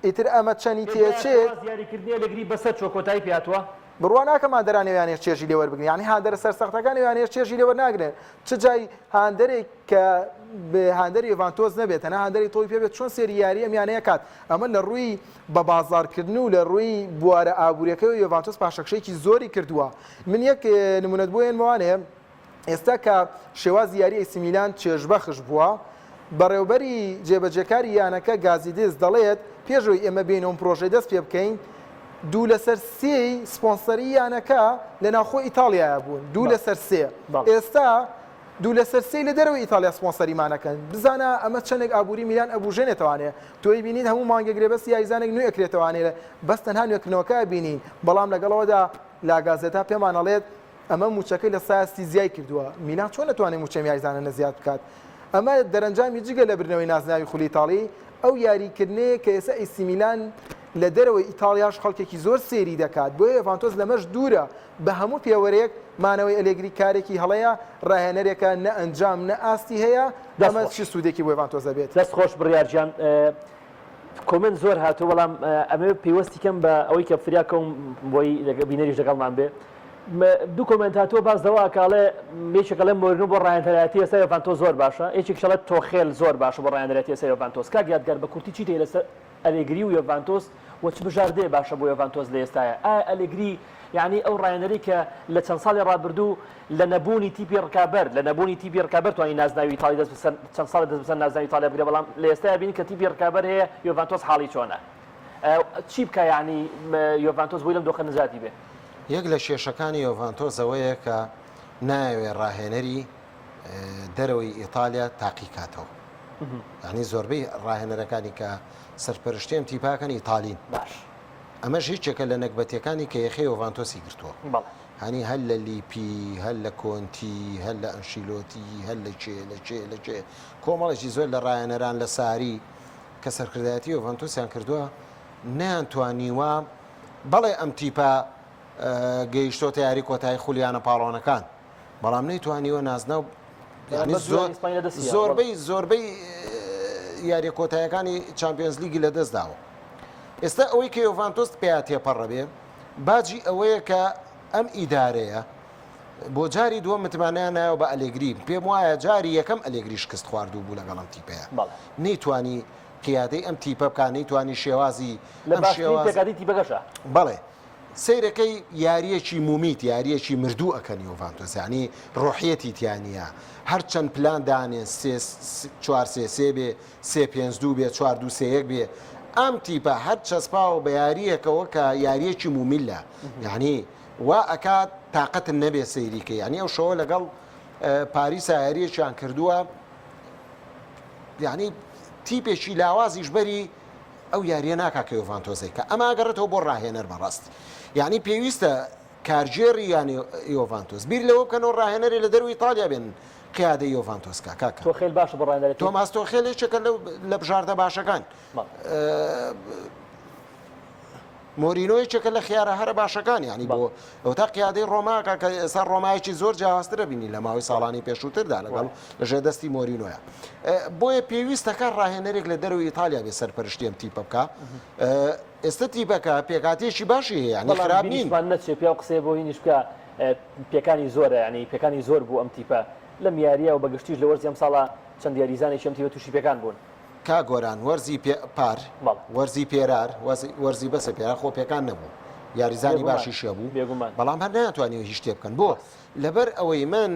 ئیتر ئەمە چەنی تێچێت؟ یاریکردنی ئەلێگری بەسەر چووە کۆتایی پێهاتووە؟ بڕوا ناکەم هاندەران ئەویانەیش چێژی لێ وەربگرن یانی هاندەرە سەرسەختەکان ئەویانەیش چێژی لێ وەرناگرن چ جای هاندەرێک کە هاندەری یۆڤانتۆس نەبێت تەنها هاندەری تۆپی پێ بێت چۆن سێری یاری ئەم یانەیە کات ئەمە لە ڕووی بە بازاڕکردن و لە ڕووی بوارە ئابووریەکەی یۆڤانتۆس پاشەکشەیەکی زۆری کردووە من یەک نمونەت بۆ هێنمەوانێ ئێستا کە شێوازی یاری ئەیسی میلان چێژبەخش بووە، بەڕێوبەری جێبەجێکاری یانەکە گازیدس دەڵێت، پێش ئەوەی ئێمە بێین ئەم پرۆژەی دەست پێبکەین، دوو لەسەر سێی سپۆنسەری یانەکە لە ناوخۆی ئیتاڵیایە بوون، دوو لەسەر سێ، ئێستا دوو لەسەر سێی لە دەرەوەی ئیتاڵیا سپۆنسەریمان ئەکەن، بزانە ئەمە چەندێک ئابووری میلان ئەبوژێنێتەوانێ، تۆی بینیت هەموو مانگێک گرێبەستی یاریزانێک نوێ ئەکرێتەوانێ، بەس تەنها نوێکردنەوەکە ئەبینین، بەڵام لەگەڵ ئەوەدا لاگازێتا پێمان ئەڵێت، ئەمە مووچەکەی لە سایەستی زیای کردووە، میلان چۆن دەتوانێت مووچەی ئەم یاریزانانە زیاد بکات؟ ئەمە دەرەنجامی جگە لە بردنەوەی نازناوی خولی ئیتاڵی، ئەو یاریکردنەیە کە ئێستا ئەیسی میلان لە دەرەوەی ئیتاڵیاش خەڵکێکی زۆر سەیری دەکات، بۆیە یۆڤانتۆس لەمەش دوورە، بە هەموو پێوەرێک مانەوەی ئەلێگری کارێکی هەڵەیە، راهێنەرێکە نە ئەنجام نە ئاستی هەیە، ئەمە چ سوودێکی بۆ یۆڤانتۆس دەبێت؟ دەست خۆش بڕیار گیان. comment زۆر هاتووە بەڵام ئەمەوێت پەیوەستی کەم بە ئەوەی کە فریا کەوم بۆی بینەریش لەگەڵمان بێ. دوو comment هاتووە باس لەوە ئەکا ئەڵێ یەکێک ئەڵێ مۆرینۆ بۆ ڕاهێنەرایەتی ئێستا یۆڤانتۆس زۆر باشە یەکێکیش ئەڵێ تۆخێل زۆر باشە بۆ ڕاهێنەرایەتی ئێستا یۆڤانتۆس کاک یادگار بە کورتی چیت هەیە لەسەر ئەلێگری و یۆڤانتۆس و چ بژاردەیە باشە بۆ یۆڤانتۆس لە ئێستایا ئایا ئەلێگری یانی ئەو ڕاهێنەرەی کە لە چەند ساڵی ڕابردوو لە نەبوونی تیپی ڕکابەر لە نەبوونی تیپی ڕکابەر توانی نازناوی ئیتاڵی دەست بەسەر چەند ساڵێ دەست بەسەر نازناوی ئیتاڵیا بگرێ بەڵام لە ئێستایا بینی کە تیپی ڕکابەر هەیە یۆڤانتۆس حاڵی چۆنە چی بکا یانی یۆڤانتۆس بۆی لەم دۆخە نجاتی بێ؟ یەک لە کێشەکانی یۆڤانتۆس ئەوەیە کە نایەوێ ڕاهێنەری دەرەوەی ئیتالیا تاقی کاتەوە. یانی زۆربەی ڕاهێنەرەکانی کە سەرپەرشتی ئەم تیپاکەن ئیتالین. باش. ئەمەش یەکێکە لە نەگبەتیەکانی کە یەخەی یۆڤانتۆسی گرتووە. بەڵێ. هانی هەر لە لیپی، هەر لە کۆنتی، هەر لە ئەنشیلۆتی، هەر لە کێ، لە کێ، لە کێ، کۆمەڵێکی زۆر لە ڕاهێنەران لە ساری کە سەرکردایەتی یۆڤانتۆسیان کردووە نەیانتوانیوە بەڵێ ئەم تیپە گەیشتۆتە یاری کۆتایی خولی یانە پاڵەوانەکان بەڵام نەیتوانیوە نازناو زۆربەی زۆربەی یاریە کۆتایەکانی چمپیۆنز لیگی لە دەست داوە ئێستا ئەوەی کە یۆڤانتۆس پیا تێپەڕە بێ باجی ئەوەیە کە ئەم ئیدارەیە بۆ جاری دووەم متمانەیان نایەوە بە ئەلێگری پێم وایە جاری یەکەم ئەلێگری شکست خواردوو بوو لەگەڵ ئەم تیپەیە نەیتوانی قیادەی ئەم تیپە بکا نەیتوانی شێوازی لە باشترین پێکهاتەی تیپەکەشە. بەڵێ سەیرەکەی یاریەکی مومیت یاریەکی مردوو ئەکەن یۆڤانتۆس یانی ڕۆحیەتی تیا نییە هەرچەند پلان دانێن سێ چوار سێ سێ بێ سێ پێنج دوو بێ چوار دوو سێ یەک بێ ئەم تیپە هەر چەسپاوە بە یاریەکەوە کە یاریەکی مومیلە یعنی وا ئەکات تاقەتت نەبێ سەیری کەی یانی ئەو شەوە لەگەڵ پاریسا یاریەکیان کردووە یعنی تیپێکی لاوازیش بەری ئەو یاریە ناکا کە یۆڤانتۆزەی کە ئەمە ئەگەڕێتەوە بۆ ڕاهێنەر بەڕاست یعنی پێویستە کارگێڕی یانی یۆڤانتۆس بیر لەوە بکەنەوە ڕاهێنەری لە دەروی ئیتالیا بێن قیادە یۆڤانتۆس کا کاکە تۆخێل باشە بۆ ڕاهێنەرەتی تۆماس تۆخێل یەکێکە لەو لە بژاردە باشەکان مۆرینۆ یەکێکە لە خیارە هەرە باشەکان یانی بۆ ئەوتا قیادەی ڕۆماکە کە ئێستا ڕۆمایەکی زۆر جیاوازترە بینی لە ماوەی ساڵانی پێشووتردا لەگەڵ لەژێر دەستی مۆرینۆیە بۆیە پێویستەکە ڕاهێنەرێک لە دەرەوەی ئیتالیا بێ سەرپەرشتی ئەم تیپە بکە ئێستا تیپەکە پێکاتێکی باشی هەیە ینی خراپ نین نەچێ پیا قسەی بۆ هینیش بکە پێکانی زۆرە ینی پێکانی زۆر بوو ئەم تیپە لەم یاریە و بەگشتیش لە وەرزی ئەم ساڵە چەند یاریزانێکی ئەم تیپە تووشی پێکان بوون. کاک گۆران وەرزی پێ پار وەرزی پێرار وەرزی بەسە پێرار خۆ پێکان نەبوو یاریزانی باشیش هەبوو بەڵام هەر نەیانتوانیوە هیچ شتێ بکەن بۆ لەبەر ئەوەی من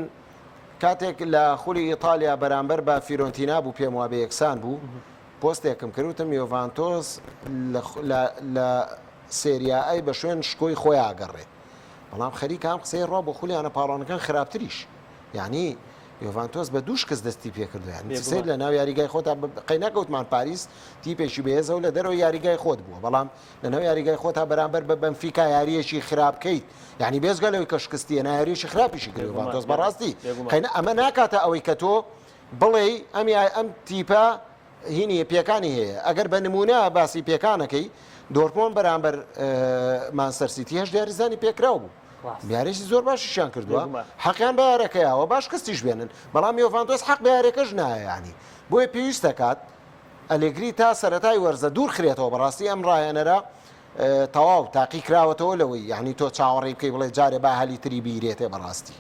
کاتێک لە خولی ئیتالیا بەرامبەر بە فیرۆنتینا بوو پێم وابێ یەکسان بوو پۆستێکم کرد وتم یۆڤانتۆس لە سێریا ئەی بە شوێن شکۆی خۆی ئاگەڕێ بەڵام خەریکە ئەم قسەی ڕوا بۆ خولیانە پاڵانەکان خراپتریش یعنی یۆڤانتۆس بە دوو شکست دەستی پێکردووە یانی سەیر لە ناو یاریگای خۆتا قەی نەکەوتمان پاریس تیپێکی بەهێزە و لە دەرەوەی یاریگای خۆت بووە بەڵام لە ناو یاریگای خۆتا بەرامبەر بە بەنفیکا یاریەکی خراپ کەیت یعنی بێزگە لەوەی کە شکستیە نا یاریەکی خراپیشی کرد یۆڤانتۆس بەڕاستی قەینا ئەمە ناکاتە ئەوەی کە تۆ بڵێی ئەم ئەم تیپە هینی پێکانی هەیە ئەگەر بە نمونە باسی پێکانەکەی دۆرتمۆند بەرامبەر مانچستەر سیتی هەشت یاریزانی پێکراو بوو یاریی زۆر باشیشیان کردووە حەقیان بە یارەکەیەوە باش کەستیش بێنن بەڵام یۆڤانتۆس حەق بە یارەکەش نایانی بۆیە پێویست دەکات ئەلێگری تا سەرەتای وەرزە دوور خرێتەوە بەڕاستی ئەم ڕاهێنەرە تەواو تاقی کراوەتەوە لەوەی یعنی تۆ چاوەڕێی بکەی بڵێ جارێ با هەلی تری بیرێتێ بەڕاستی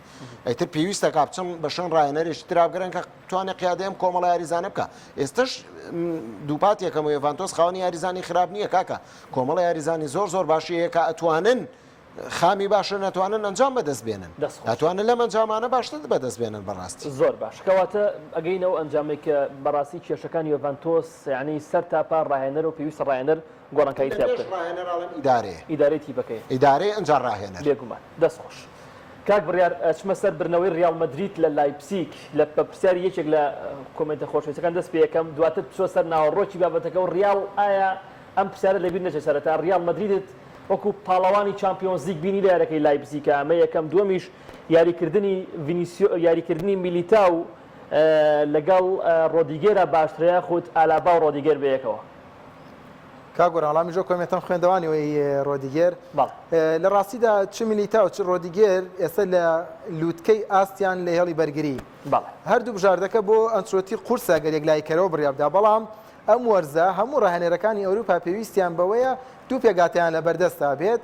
ئەیتر پێویستە کا بچم بە شوێن ڕاهێنەرێکی ترا بگەرن کە توانێ قیادەی ئەم کۆمەڵە یاریزانە بکا ئێستش دووپات یەکەم یۆڤانتۆس خاوەنی یاریزانی خراپ نییە کاکە کۆمەڵە یاریزانی زۆر زۆر باشی هەیە کە ئەتوانن خامی باشە نەتوانن ئەنجام بەدەست بێنن ئەتوانن لەم ئەنجامانە باشتر بەدەست بێنن بەڕاستی. زۆر باش کەواتە ئەگەینە ئەو ئەنجامەی کە بەڕاستی کێشەکانی یۆڤانتۆس یانی سەر تا پا ڕاهێنەرە و پێویستە ڕاهێنەر گۆڕانکاری تیا بکەن. ڕاهێنەر ئەڵێم ئیدارەیە. ئیدارەی تیپەکەیە. ئیدارەیە ئەنجا ڕاهێنەر. بێگومان. دەست خۆش. کاک بڕیار ئەچمە سەر بردنەوەی ڕیاڵ مەدرید لە لایپزیگ لە بە پرسیاری یەکێک لە کۆمێنتە خۆشەویستەکان دەست پێ ئەکەم دواتر بچوە سەر ناوەڕۆکی بابەتەکە و ڕیاڵ ئایا ئەم پرسیارە لەبیر نەچێت سەرەتا ڕیاڵ مەدریدت وەکو پاڵەوانی چامپیۆنزلیگ بینی لە یاریەکەی لایپزیگ ئەمە یەکەم دووەمیش یاریکردنی ڤینیسیۆ یاریکردنی میلیتاو لەگەڵ ڕۆدیگێرا باشترە یاخود ئالابا و ڕۆدیگێر بەیەکەوە؟ کاک گۆران وەڵامی ژۆ کۆمێنتەم خوێندەوانی وەی ڕۆدیگێر لە ڕاستیدا چ میلیتاو چ ڕۆدیگێر ئێستا لە لووتکەی ئاستیان لە هێڵی بەرگری هەردوو بژاردەکە بۆ ئەنچلۆتی قورسە گەر یەکلاییکەرەوە بڕیابدا بەڵام ئەم وەرزە هەموو ڕاهێنەرەکانی ئەوروپا پێویستیان بەوەیە دوو پێکهاتەیان لە بەردەستا بێت.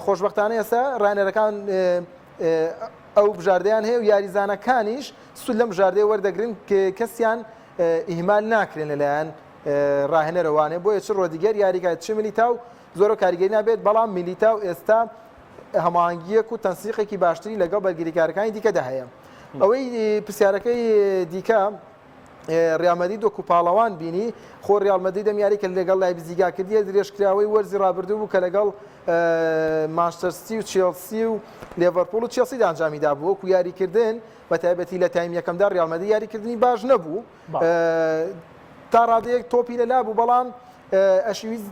خۆشبەختانە ئێستا ڕاهێنەرەکان ئەو بژاردەیان هەیە و یاریزانەکانیش سوود لەم بژاردەیە وەردەگرن کە کەسیان ئیهمال ناکرێن لەلایەن ڕاهێنەرەوانێ بۆیە چ ڕۆدیگەر یاریکات چ ملیتاو زۆر کاریگەری نابێت بەڵام میلیتاو ئێستا هەماهەنگییەک و تەنسیقێکی باشتری لەگەڵ بەرگریکارەکانی دیکەدا هەیە. ئەوەی پرسیارەکەی دیکە ریال مەدرید وەکو پاڵەوان بینی خۆ ریال مەدرید ئەم یاری کە لەگەڵ لایبزیگا کردیە درێژکراوەی وەرزی رابردوو بوو کە لەگەڵ مانچستەر سیتی و چێڵسی و لێڤەرپوڵ و چێڵسیدا ئەنجامی دابوو وەکو یاریکردن بە تایبەتی لە تایم یەکەمدا ریال مەدرید یاریکردنی باش نەبوو تا ڕادەیەک تۆپی لەلا بوو بەڵام ئەشیویست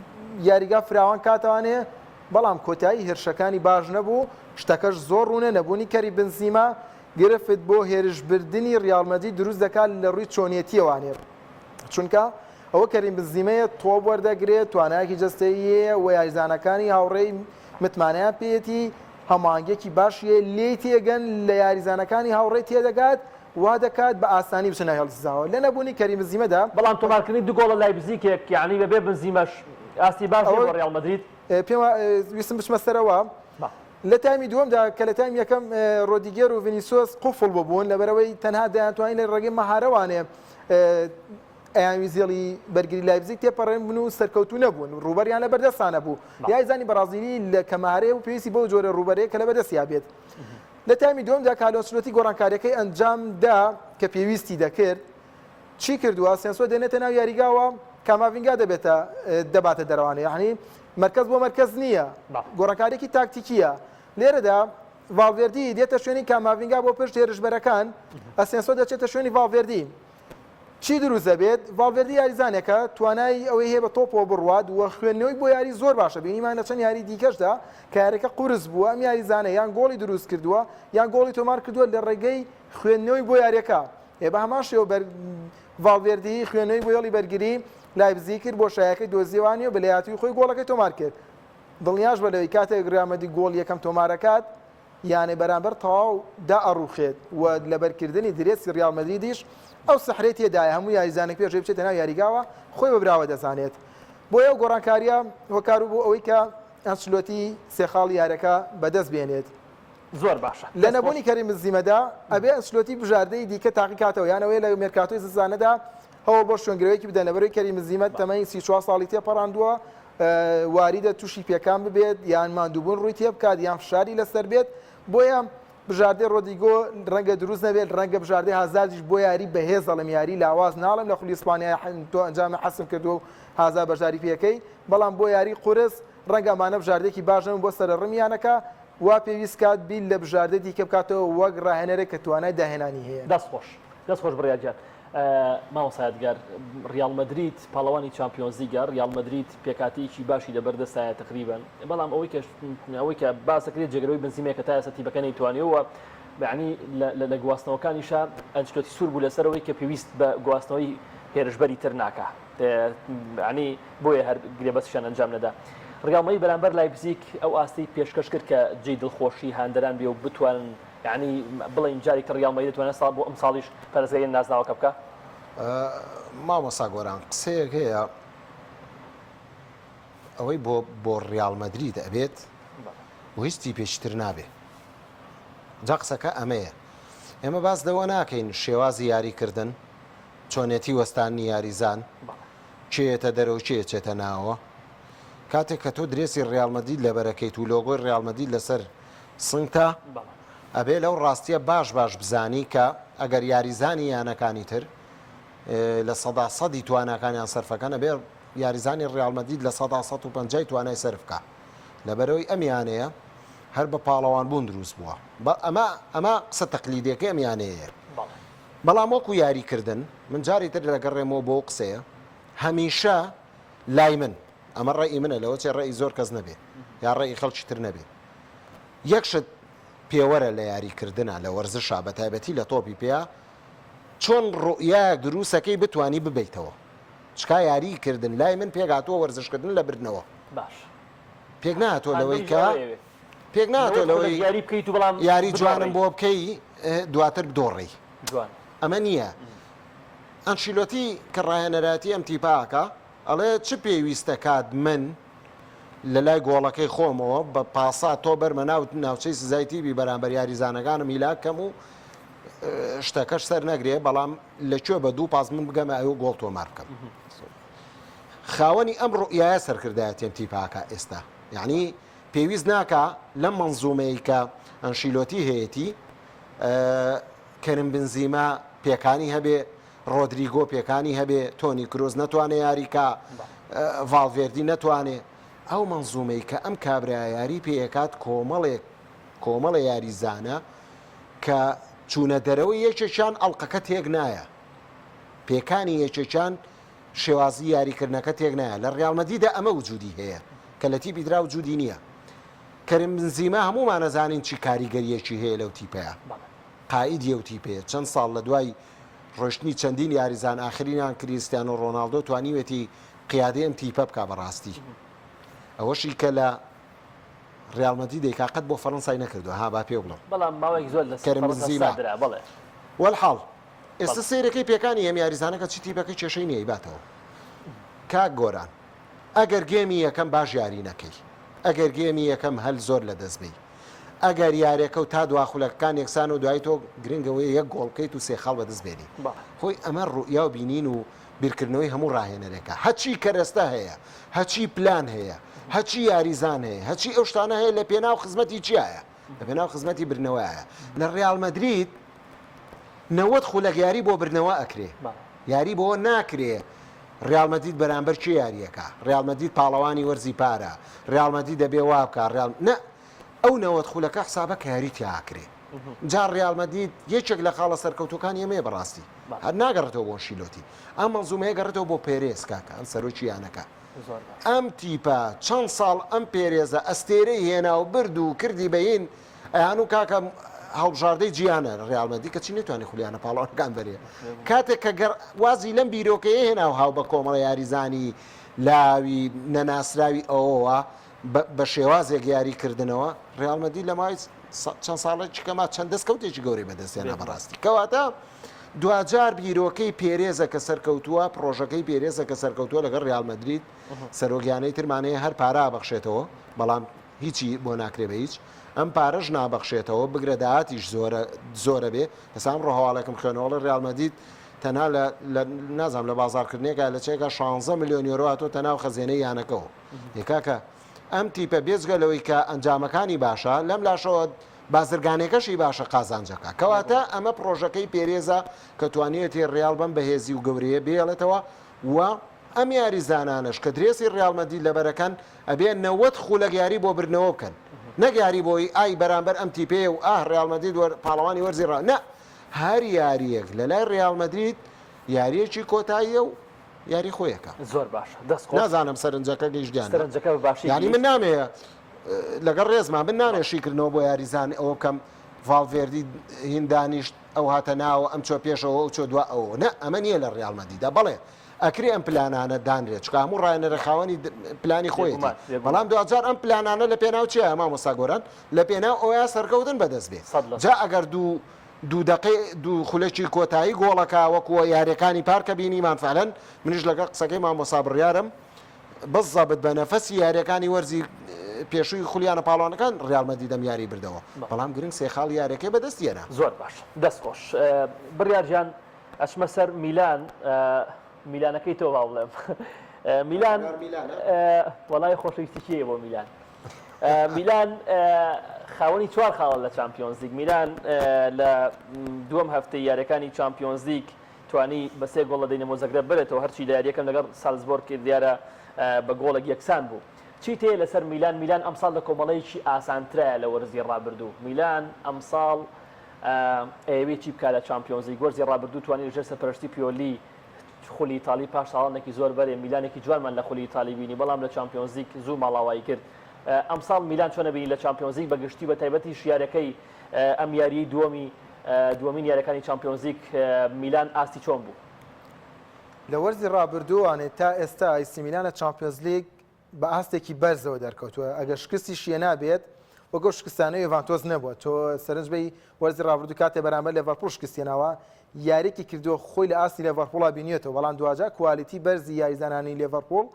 یاریگا فراوان کاتوانێ بەڵام کۆتایی هێرشەکانی باش نەبوو، شتەکەش زۆر ڕوونە نەبوونی کەری بنزیما گرفت بۆ هێرشبردنی ڕیاڵ مەدرید دروست دەکات لە ڕووی چۆنیەتیەوانێ چونکە ئەوە کەریم بنزیمەیە تۆپ وەردەگرێت توانایەکی جەستەیی هەیە و یاریزانەکانی هاوڕێی متمانەیان پێیەتی هەماهەنگیەکی باشی هەیە لێی تێگەن لە یاریزانەکانی هاوڕێی تێدەگات وا دەکات بە ئاسانی بچنە هێڵی سزاوە لە نەبوونی کەریم بنزیمەدا. بەڵام تۆمارکردنی دوو گۆڵە لایپزیگێک یانی بەبێ بنزیمەش ئاستی باش نیە بۆ ڕیاڵ مەدرید. پێم ویستم بچمە سەرەوە لە تایمی دووەمدا کە لە تایمی یەکەم ڕۆدیگێر و ڤینیسۆس قوفڵ ببوون لەبەرەوەی تەنها دەیانتوانی لە ڕێگەی مەهارەوانێ ئەیانویست هێڵی بەرگری لایپزیگ تێپەڕێن بن و سەرکەوتوو نەبوون ڕووبەریان لە بەردەستانە بوو یاریزانی بەڕازیلی لە کەمارەیە و پێویستی بەو جۆرە ڕووبەرەیە کە لە بەردەستیا بێت لە تایمی دووەمدا کارلۆ ئەنچلۆتی گۆڕانکاریەکەی ئەنجام دا کە پێویستی دەکرد چی کردووە ئاسێنسۆ دێنێتە ناو یاریگاوە کاماڤینگا دەبێتە دەباتە دەرەوانە یعنی مرکز بۆ مرکز نییە گۆڕانکاریەکی تاکتیکیە لێرەدا ڤاڵڤێردی دێتە شوێنی کاماڤینگا بۆ پشت هێرشبەرەکان ئەسێنسۆ دەچێتە شوێنی ڤاڵڤێردی چی دروست دەبێت؟ ڤاڵڤێردی یاریزانێکە توانای ئەوەی هەیە بە تۆپەوە بڕوات و خوێندنەوەی بۆ یاری زۆر باشە، بینیمان لە چەند یاری دیکەشدا کە یاریەکە قورس بووە، ئەم یاریزانە یان گۆڵی دروست کردووە یان گۆڵی تۆمار کردووە لە ڕێگەی خوێندنەوەی بۆ یاریەکە. ئێ بە هەمان شێوە بەر ڤاڵڤێردی خوێندنەوەی بۆ هێڵی بەرگری لایپزیگ کرد، بۆشایەکەی دۆزیەوانی و بە لێهاتوویی خۆی گۆڵەکەی تۆمار کرد. دڵنیاش بە لەوەی کاتێک ریال مەدرید گۆڵی یەکەم تۆمارەکات، یانەی بەرامبەر تەواو دائەڕوخێت و لەبەرکردنی درێسی ریاڵ مەدریدیش ئەو سحرەی تێدایە هەموو یاریزانێک پێش ئەوەی بچێتە ناو یاریگاوە خۆی بە براوە دەزانێت بۆیە ئەو گۆڕانکارییە هۆکار بوو بۆ ئەوەی کە ئەنچلۆتی سێ خاڵی یاریەکە بەدەست بێنێت. زۆر باشە لە نەبوونی کەریم بنزیمەدا ئەبێ ئەنچلۆتی بژاردەی دیکە تاقی کاتەوە یان ئەوەیە لە مێرکاتۆی زستانەدا هەوڵ بۆ شوێنگرەوەیەکی بدەن لەبەرئەوەی کەریم بنزیمە تەمەنی 34 ساڵی تێپەڕاندووە واریدە تووشی پێکان ببێت یان ماندووبوون ڕووی تێبکات یان فشاری لەسەر بێت، بۆیە بژاردەی ڕۆدریگۆ ڕەنگە دروست نەبێت، ڕەنگە بژاردەی هازاردیش بۆ یاری بەهێز دەڵێم یاری لاواز ناڵێم لە خولی ئیسپانیا تۆ ئەنجامی حەسم کردووە و هازارد بەشداری پێکەی، بەڵام بۆ یاری قورس ڕەنگە ئەمانە بژاردەیەکی باش نەبن بۆ سەرەڕمی یانەکە، وا پێویست کات بیر لە بژاردەی دیکە بکاتەوە وەک ڕاهێنەرێک کە توانای داهێنانی هەیە. دەست خۆش دەست خۆش بڕیار گیان. مامۆستا یادگار، ریاڵ مەدرید پاڵەوانی چامپیۆنزلیگە، ریاڵ مەدرید پێکهاتەیەکی باشی لەبەردەستایە تەقریبەن، بەڵام ئەوەی کە ئەوەی کە باس دەکرێت جێگرەوەی بنزیمەیە کە تا ئێستا تیپەکە نەیتوانیوە و یەعنی لە گواستنەوەکانیشا ئەنچلۆتی سوور بوو لەسەر ئەوەی کە پێویست بە گواستنەوەی هێرشبەری تر ناکا یەعنی بۆیە هەر گرێبەستیشیان ئەنجام نەدا. ریاڵ مەدرید بەرامبەر لایپزیگ ئەو ئاستەی پێشکەش کرد کە جێی دڵخۆشی هاندەران بێ و بتوانن یەعنی بڵێین جارێکی تر ڕیاڵ مەدرید دەتوانێت ساڵ بۆ ئەمساڵیش پارێزگاری لە نازناوەکە بکا؟ مامۆستا گۆران قسەیەک هەیە ئەوەی بۆ بۆ ڕیاڵ مەدرید ئەبێت و هیچ تیپێکی تر نابێ جا قسەکە ئەمەیە ئێمە باس لەوە ناکەین شێوازی یاریکردن چۆنێتی وەستانی یاریزان کێیەتە دەرەوە کێ ئەچێتە ناوەوە کاتێک کە تۆ درێسی ڕیاڵ مەدرید لەبەرەکەیت و لۆگۆی ڕیاڵ مەدرید لەسەر سنگتە ئەبێ لەو ڕاستیە باش باش بزانی کە ئەگەر یاریزانی یانەکانی تر لە سەدا سەدی تواناکانیان سەرفەکەن ئەبێ یاریزانی ڕیاڵ مەدرید لە سەدا 150 توانای سەرف بکا لەبەرەوەی ئەم یانەیە هەر بە پاڵەوان بوون دروست بووە ئەمە ئەمە قسە تەقلیدیەکەی ئەم یانەیە بەڵام وەکو یاری کردن من جاری تر دەگەڕێمەوە بۆ قسەیە هەمیشە لای من ئەمە ڕەئی منە لەوە چێ ڕەئی زۆر کەس نەبێ یا ڕەئی خەڵکی تر نەبێ یەک شت پێوەرە لە یاری کردنا لە وەرزشا بە تایبەتی لە تۆپی پێیا چۆن ڕوئیایەک دروسەکەی بتوانی ببەیتەوە چکا یاری کردن لای من پێک هاتووە وەرزش کردن لە بردنەوە باش پێک نهاتووە لەوەی کە پێک نهاتووە لەوەی یاری بکەیت و بەڵام یاری جوانم بۆ بکەی دواتر بدۆڕێی جوان ئەمە نییە ئەنشیلۆتی کە ڕاهێنەرایەتی ئەم تیپە ئەکا ئەڵێ چ پێویستە کات من. لە لای گۆڵەکەی خۆمەوە بە پاسا تۆ بەرمە ناو ناوچەی سزای تیبی بەرامبەر یاریزانەکانم هیلاک کەم و شتەکەش سەر نەگرێ بەڵام لە کوێ بە دوو پاس من بگەمە ئەو گۆڵ تۆمار بکەم خاوەنی ئەم ڕوئیایە سەرکردایەتیم تیپاکە ئێستا یعنی پێویست ناکا لەم مەنزومەی کە ئەنشیلۆتی هەیەتی کەرم بنزیما پێکانی هەبێ ڕۆدریگۆ پێکانی هەبێ تۆنی کرۆز نەتوانێ یاریکا ڤاڵڤێردی نەتوانێ ئەو مەنزومەی کە ئەم کابرا یاری پێکات کۆمەڵێک کۆمەڵە یاریزانە کە چوونە دەرەوەی یەکێکیان ئەڵلقەکە تێک نایە پێکانی یەکێکیان شێوازی یاریکردنەکە تێک نایە لە ڕیاڵ مەدریدا ئەمە وجودی هەیە کە لە تیپی ترا وجودی نییە کەریم بنزیما هەموومان ئەزانین چی کاریگەریەکی هەیە لەو تیپەیە قائیدی ئەو تیپەیە چەند ساڵ لە دوای ڕۆشتنی چەندین یاریزان ئاخرینیان کریستیانۆ ڕۆناڵدۆ توانیوێتی قیادەی ئەم تیپە بکا بەڕاستی ئەوەشی کە لە ڕیاڵ مەدرید دەیکا قەت بۆ فەرەنسای نەکردووە ها با پێ بڵێم بەڵام ماوەیەک زۆر لە کەریم فەرەنسا بنزیما درا بەڵێ وەلحاڵ ئێستا سەیرەکەی پێکانی ئەم یاریزانە کە چی تیپەکەی کێشەی نییە ئەیباتەوە کاک گۆران ئەگەر گێمی یەکەم باش یاری نەکەی ئەگەر گێمی یەکەم هەل زۆر لە دەست بەی ئەگەر یارێکە و تا دوا خولەکەکان یەکسان و دوای تۆ گرنگەوەی یەک گۆڵ بکەیت و سێ خاڵ بەدەست بێنی خۆی ئەمە ڕوئیا و بینین و بیرکردنەوەی هەموو ڕاهێنەرێکە هەچی کەرەستە هەیە هەچی پلان هەیە هەچی یاریزان هەیە هەچی ئەو شتانە هەیە لە پێناو خزمەتی چیایە لە پێناو خزمەتی بردنەوەیە لە ڕیاڵ مەدرید 90 خولەک یاری بۆ بردنەوە ئەکرێ یاری بۆ ناکرێ ڕیاڵ مەدرید بەرامبەر کێ یاریەکە ڕیاڵ مەدرید پاڵەوانی وەرزی پارە ڕیاڵ مەدرید دەبێ وا بکا ڕیاڵ نە ئەو 90 خولەکە حسابە کە یاری تیا ئەکرێ جا ڕیاڵ مەدرید یەکێک لە خاڵە سەرکەوتوەکانی ئەمەیە بەڕاستی هەر ناگەڕێتەوە بۆ ئەنشیلۆتی ئەم مەنزومەیە گەڕێتەوە بۆ پێرێز کاکە ئەم سەرۆکی یانەکە ئەم تیپە چەند ساڵ ئەم پێرێزە ئەستێرەی هێنا و برد و کردی بە هین ئەیان و کاکە هەڵبژاردەی جیهانە ڕیاڵ مەدرید کەچی نەتوانانی خولیانە پاڵەوانەکان بەرێ کاتێک کە گەڕ وازی لەم بیرۆکەیە هێنا و هاو بە کۆمەڵە یاریزانی لاوی نەناسراوی ئەوەوە بە شێوازێک یاری کردنەوە ڕیاڵ مەدرید لە ماوەی چەند ساڵێکی کەما چەند دەستکەوتێکی گەورەی بەدەستهێنا بەڕاستی کەواتە دواجار بیرۆکەی پێرێزە کە سەرکەوتووە، پڕۆژەکەی پێرێزە کە سەرکەوتووە لەگەڵ ریال مەدرید، سەرۆک یانەی ترمان هەیە هەر پارە ئەبەخشێتەوە، بەڵام هیچی بۆ ناکرێ بە هیچ، ئەم پارەش نابەخشێتەوە، بگرە داهاتیش زۆرە زۆرە بێ، ئێستا ئەمڕۆ هەواڵێکم خوێنەوە ئەڵێ ریال مەدرید تەنها لە لە نازانم لە بازاڕکردنێکا لە چێکا 16 ملیۆن یۆرۆ هاتۆتە ناو خەزێنەی یانەکەوە. ئێ کاکە ئەم تیپە بێجگە لەوەی کە ئەنجامەکانی باشە، لەم لاشەوە بازرگانێکەشی باشە قازانجەکە. کەواتە ئەمە پڕۆژەکەی پێرێزە کە توانیویەتی ڕیاڵ بەم بەهێزی و گەورەیە بهێڵێتەوە و ئەم یاریزانانەش کە درێسی ڕیاڵ مەدرید لەبەرەکەن ئەبێ 90 خولەک یاری بۆ بردنەوە بکەن نەک یاری بۆی ئای بەرامبەر ئەم تیپەیە و ئاه ڕیاڵ مەدرید وەر پاڵەوانی وەرزی ڕا نا هەر یاریەک لەلای ڕیاڵ مەدرید یاریەکی کۆتاییە و یاری خۆیەکە. زۆر باشە دەست خۆش. نازانم سەرنجەکە گەیشت یان نا. سەرنجەکە بە باشی یانی من گەیشت. نامەوێ لەگەڵ ڕێزما من نامەوێ شیکردنەوە بۆ یاریزان ئەوە بکەم ڤاڵڤێردی هین دانیشت ئەو هاتە ناوە ئەم چۆ پێشەوە ئەو چۆ دوا ئەوە نە ئەمە نییە لە ڕیاڵ مەدریدا بەڵێ ئەکرێ ئەم پلانانە دانرێت چونکە هەموو ڕاهێنەرە خاوەنی پلانی خۆیەتی بێگومان بێگومان. بەڵام دواجار ئەم پلانانە لە پێناو چییە مامۆستا گۆران لە پێناو ئەوەیە سەرکەوتن بەدەست بێ 100%. جا ئەگەر دوو دوو دەقەی دوو خولەکی کۆتایی گۆڵەکە وەکو یاریەکانی پار کە بینیمان فعلەن منیش لەگەڵ قسەکەی مامۆستا بڕیارم بزەبت بە نەفەسی یاریەکانی وەرزی پێشووی خولیانە پاڵەوانەکان ڕیال مەدریدەم یاری بردەوە بەڵام گرنگ سێ خاڵ یاریەکەی بەدەست هێنا. زۆر باش دەست خۆش بڕیار گیان ئەچمە سەر میلان میلانەکەی تۆ با بڵێم میلان وەڵای خۆشەویستی کێیە بۆ میلان میلان خاوەنی چوار خاڵە لە چامپیۆنزلیگ میلان لە دووەم هەفتەی یاریەکانی چامپیۆنزلیگ توانی بە سێ گۆڵ لە دینەمۆ زەگرەب بەرێتەوە هەرچی لە یاریەکەم لەگەڵ سالزبۆرگ دیارە بە گۆڵێک یەکسان بوو چی تێ لەسەر میلان میلان ئەمساڵ لە کۆمەڵەیەکی ئاسانترایە لە وەرزی ڕابردوو میلان ئەمساڵ ئەیەوێ چی بکا لە چامپیۆنزلیگ وەرزی ڕابردوو توانی لەژێر سەرپەرشتی پیۆلی خولی ئیتاڵی پاش ساڵانێکی زۆر بەرێ میلانێکی جوانمان لە خولی ئیتاڵی بینی بەڵام لە چامپیۆنزلیگ زوو ماڵاوایی کرد ئەمساڵ میلان چۆن ئەبینی لە چامپیۆنزلیگ بە گشتی بە تایبەتیش یاریەکەی ئەم یاریەی دووەمی دووەمین یاریەکانی چامپیۆنزلیگ میلان ئاستی چۆن بوو؟ لە وەرزی ڕابردووانێ تا ئێستا ئەیسی میلان لە چامپیۆنزلیگ بە ئاستێکی بەرزەوە دەرکەوتووە ئەگەر شکستیش هێنابێت وەک ئەو شکستانەی یۆڤانتۆس نەبووە تۆ سەرنج بەی وەرزی ڕابردوو کاتێ بەرامبەر لێڤەرپوڵ شکستێناوە یاریکی کردووە خۆی لە ئاستی لێڤەرپوڵا بینیێتەوە بەڵام دواجار quality بەرزی یاریزانانی لێڤەرپوڵ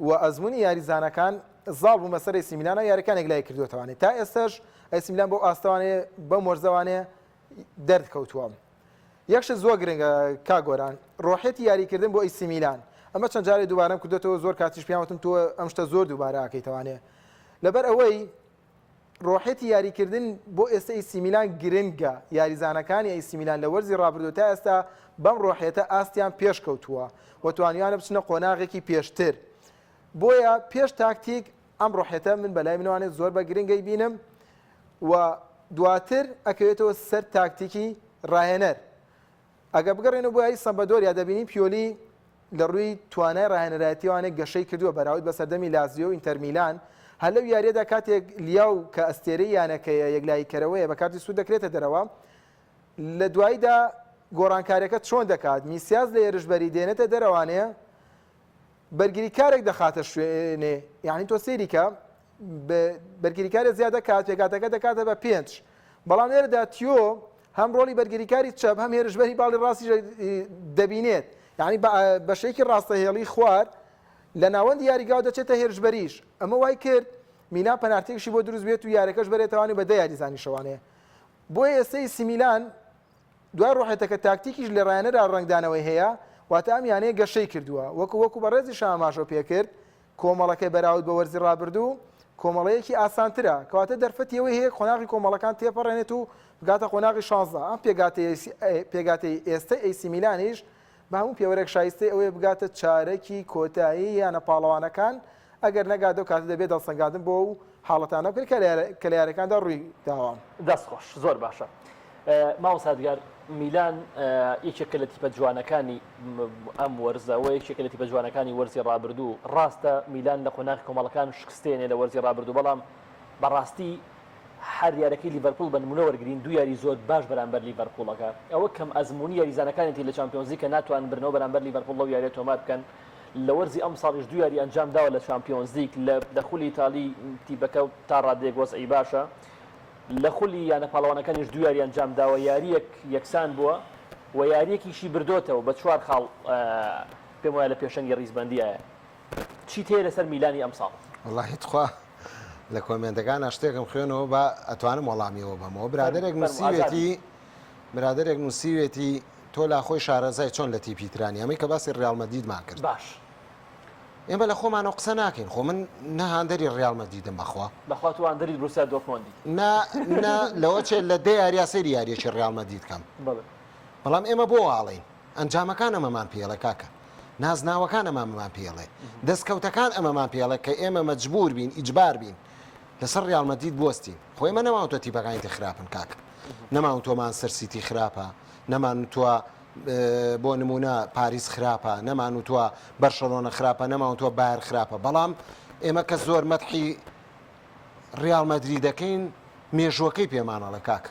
و ئەزمموی یاریزانەکان زاڵ بوو بەسەر ئەیسی میلانە یاریەکان یەکلایی کردووەتەوانێ تا ئێستاش ئەیسی میلان بۆ ئاستەوانێ بەم وەرزەوانێ دەردکەوتووە. یەک شت زۆر گرنگە کاک گۆران، ڕۆحیەتی یاریکردن بۆ ئەیسی میلان، ئەمە چەند جارێ دووبارەم کردۆتەوە زۆر کاتیش پێیان وتم تۆ ئەم شتە زۆر دووبارە ئەکەیتەوانێ لەبەر ئەوەی ڕۆحیەتی یاریکردن بۆ ئێستا ئەیسی میلان گرنگە، یاریزانەکانی ئەیسی میلان لە وەرزی ڕابردوو تا ئێستا بەم ڕۆحیەتە ئاستیان پێشکەوتووە و توانیویانە بچنە قۆناغێکی پێشتر بۆیە پێش تاکتیک ئەم ڕۆحیەتە من بەلای منەوانێ زۆر بە گرنگ ئەیبینم و دواتر ئەکەوێتەوە سەر تاکتیکی ڕاهێنەر. ئەگەر بگەڕێنەوە بۆ یاری سەمپدۆریا دەبینین پیۆلی لە ڕووی توانای ڕاهێنەرایەتیەوانێ گەشەی کردووە بەراورد بە سەردەمی لازیۆ و ئینتەرمیلان، هەر لەو یاریەدا کاتێک لیاو کە ئەستێرەی یانەکەیە یەکلاییکەرەوەیە بە کارتی سوور دەکرێتە دەرەوە، لە دواییدا گۆڕانکاریەکە چۆن دەکات میسیاس لە هێرشبەری دێنێتە دەرەوانێ بەرگریکارێک دەخاتە شوێنێ یعنی تۆ سەیری کە بەرگریکارێ زیاد دەکات پێکاتەکە دەکاتە بە پێنج بەڵام لێرەدا تیۆ هەم ڕۆڵی بەرگریکاری چەپ هەم هێرشبەری باڵی ڕاستی دەبینێت یعنی بەشێکی ڕاستە هێڵی خوار لە ناوەندی یاریگاوە دەچێتە هێرشبەریش ئەمە وای کرد میلان پەنارتێکشی بۆ دروست بێت و یارەکەش بەرێتوانی بە دە یاریزانی شەوانەیە بۆیە ئێستەی سیمیلان دوای ڕۆحێتەکە تاکتیکیش لە ڕایەنەرا ڕەنگدانەوەی هەیە، واتە ئەم یانەیە گەشەی کردووە، وەکو وەکو بەڕێزیش ئاماژەو پێکرد، کۆمەڵەکەی بەراورد بە وەرزی ڕابردوو، کۆمەڵەیەکی ئاسانترە، کەواتە دەرفەتی ئەوەی هەیە قۆناغی کۆمەڵەکان تێپەڕێنێت و بگاتە قۆناغی شانزە، ئەم پێکهاتەی ئێستەی ئەیسی میلانیش بە هەموو پێوەرێک شایستەی ئەوەیە بگاتە چارەکی کۆتایی یانە پاڵەوانەکان، ئەگەر نەگات ئەو کاتە دەبێت هەڵسەنگاندن بۆ ئەو حاڵەتانە بکرێت کە لە یارییەکاندا ڕووی داوە. دەست خۆش زۆر باشە مامۆستا ئەدگار میلان یەکێکە لە تیپە جوانەکانی ئەم وەرزە و یەکێکە لە تیپە جوانەکانی وەرزی ڕابردوو ڕاستە میلان لە قۆناغی کۆمەڵەکان شکستێنێ لە وەرزی ڕابردوو بەڵام بەڕاستی هەر یارەکەی لیڤەرپوڵ بە نمونە وەرگین دوو یاری زۆر باش بەرامبەر لیڤەرپوڵەکە ئەوە کەم ئەزمموی یاریزانەکانێتی لە چامپیۆنزی کە ناتوان برنەوە بەرامبەر لیڤەرپوڵ لەو یاریە تۆمار بکەن لە وەرزی ئەمساڵیش دوو یاری ئەنجام داوە لە چامپیۆنزلیگ لە خولی ئیتالی تیپەکە تا ڕادەیەک وەزعی باشە لە خولی یانە پاڵەوانەکانیش دوو یاری ئەنجام داوە یارییەک یەکسان بووە و یارییەکیشی بردۆتەوە بە چوار خاڵ پێم وایە لە پێشەنگی ڕیزبەندیایە چیت هەیە لەسەر میلانی ئەمساڵ؟ وەڵاهی تخوا لە کۆمێنتەکانا شتێکم خوێنەوە با ئەتوانم وەڵامیەوە بەمەوە برادەرێک نووسیوێتی برادەرێک نووسیوێتی تۆ لاخۆی شارەزای چۆن لە تیپی ترانی ئەمەی کە باسی ڕیاڵ مەدریدمان کرد باش ئێمە لە خۆمانەوە قسە ناکەین خۆ من نە هاندەری ڕیاڵ مەدریدم بەخوا. بەخوا تۆ هاندەری بروسیا دۆرتمۆندی. نا نا لەوە چێ لە دە یاریا سەیری یاریەکی ڕیاڵ مەدرید کەم. بەڵێ. بەڵام ئێمە بۆ واڵێین ئەنجامەکان ئەمەمان پێڵێ کاکە نازناوەکان ئەمەمان پێڵێ دەستکەوتەکان ئەمەمان پێڵێ کە ئێمە مەجبور بین ئیجبار بین لەسەر ڕیاڵ مەدرید بوەستین خۆ ئێمە نەماوتوە تیپەکانی تر خراپن کاکە نەماوتوە مانچستەر سیتی خراپە نەمانوتوە بۆ نمونە پاریس خراپە نەمانوتوە بەرشەلۆنە خراپە نەمانوتوە بایەر خراپە بەڵام ئێمە کە زۆر مەدحی ڕیاڵ مەدرید دەکەین مێژووەکەی پێمانەڵێ کاک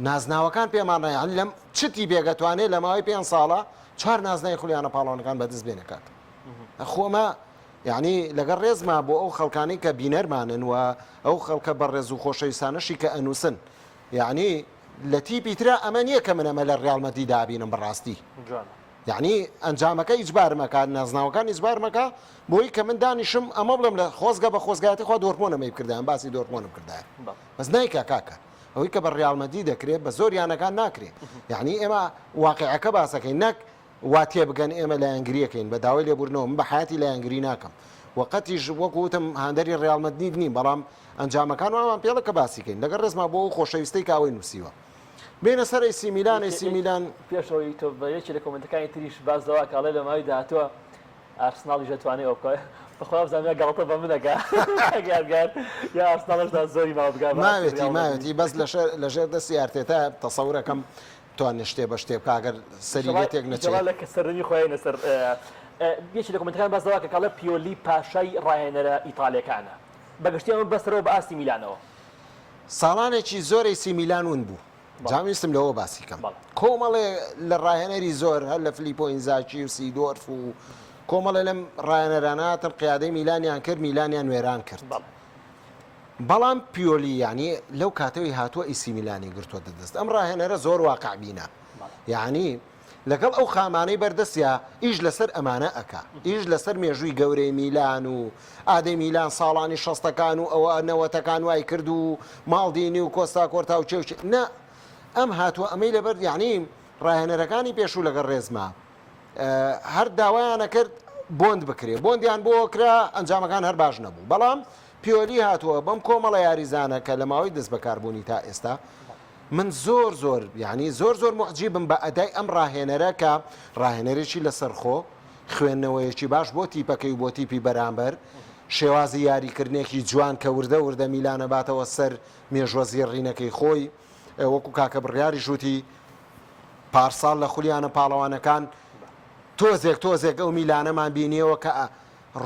نازناوەکان پێمان ڕێیان لەم چ تیپێک ئەتوانێت لە ماوەی پێ ساڵە چوار نازناوی خولیانە پاڵەوانەکان بەدەست بێنێ کاک خۆمە یعنی لەگەڵ ڕێزما بۆ ئەو خەڵکانی کە بینەرمانن و ئەو خەڵکە بەڕێز و خۆشەویستانەشی کە ئەنووسن یعنی لە تیپی ترا ئەمە نییە کە من ئەمە لە ڕیاڵ مەدریدا ئەبینم بەڕاستی. جوانە. یەعنی ئەنجامەکە ئیجبارمەکا نازناوەکان ئیجبارمەکا بۆی کە من دانیشم ئەمە بڵێم لە خۆزگە بە خۆزگایەتی خوا دۆرتمۆند ئەمەی بکردایە من باسی دۆرتمۆندم کردایە بەڵێ. بەس نایکا کاکە ئەوەی کە بە ڕیاڵ مەدرید دەکرێت بە زۆر یانەکان ناکرێ یەعنی ئێمە واقیعەکە باسەکەین نەک وا تێبگەن ئێمە لایەنگریەکەین بە داوای لێبوردنەوە من بە حەیاتی لایەنگری ناکەم و قەتیش وەکو وتم هاندەری ڕیاڵ مەدرید نیم بەڵام ئەنجامەکان وامان پێڵە کە باسی کەین لەگەڵ ڕێزما بۆ ئەو خۆشەویستەی کە ئەوەی نووسیوە بێنە سەر ئەیسی میلان ئەیسی میلان پێشەوەی تۆ بە یەکێ لە کۆمنتەکانی تریش باس لەوە کە ئەڵێ لە ماوەی داهاتووە ئارسناڵیش دەتوانێت ئەوە بکا بەخوا بزانم یا گاڵتە بە من ئەکا یادگار یا ئارسناڵش تا زۆری ماوە بگا ماوێتی ماوێتی بەس لەژێر دەستی ئارتێتا تەسەورەکەم توانێ شتێ بە شتێ بکا گەر سەری لێ تێک نەچێ. جەڵا لە سەردەمی خۆیانە سەر یەکێ لە کۆمێنتەکان باس لەوە کە کەڵێ پیۆلی پاشای ڕاهێنەرە ئیتالیەکانە بەگشتی ئەمە بەسەرەوە بە ئاستی میلانەوە. ساڵانێکی زۆر ئەیسی میلان ون بوو جا ویستم لەوە باسی کەم کۆمەڵێ لە ڕاهێنەری زۆر هەر لە فلیپۆ ئینزاکی و سیدۆرف و کۆمەڵێ لەم ڕاهێنەرانە هاتن قیادەی میلانیان کرد میلانیان وێران کرد. بەڵام پیۆلی یانی لەو کاتەوەی هاتووە ئیسی میلانی گرتووەتە دەست ئەم ڕاهێنەرە زۆر واقع بینە یانی. لەگەڵ ئەو خامانەی بەردەستیا ئیش لەسەر ئەمانە ئەکا ئیش لەسەر مێژووی گەورەی میلان و ئادەی میلان ساڵانی شەستەکان و ئەوە نەوەتەکان وای کرد و ماڵدینی و کۆستا کۆرتا و کێ و کێ نا ئەم هاتووە ئەمەی لەبەر یعنی ڕاهێنەرەکانی پێشوو لەگەڵ ڕێزما هەر داوایان ئەکرد بۆند بکرێ بۆندیان بۆ کرا ئەنجامەکان هەر باش نەبوو بەڵام پیۆلی هاتووە بەم کۆمەڵە یاریزانە کە لە ماوەی دەست بەکاربوونی تا ئێستا من زۆر زۆر یعنی زۆر زۆر موعجیبم بە ئەدای ئەم ڕاهێنەرە کە ڕاهێنەرێکی لەسەرخۆ خوێندنەوەیەکی باش بۆ تیپەکەی و بۆ تیپی بەرامبەر شێوازی یاریکردنێکی جوان کە وردە وردە میلانە باتەوە سەر مێژوە زێڕینەکەی خۆی وەکو کاکە بڕیاریش وتی پارساڵ لە خولیانە پاڵەوانەکان تۆزێک تۆزێک ئەو میلانەمان بینیەوە کە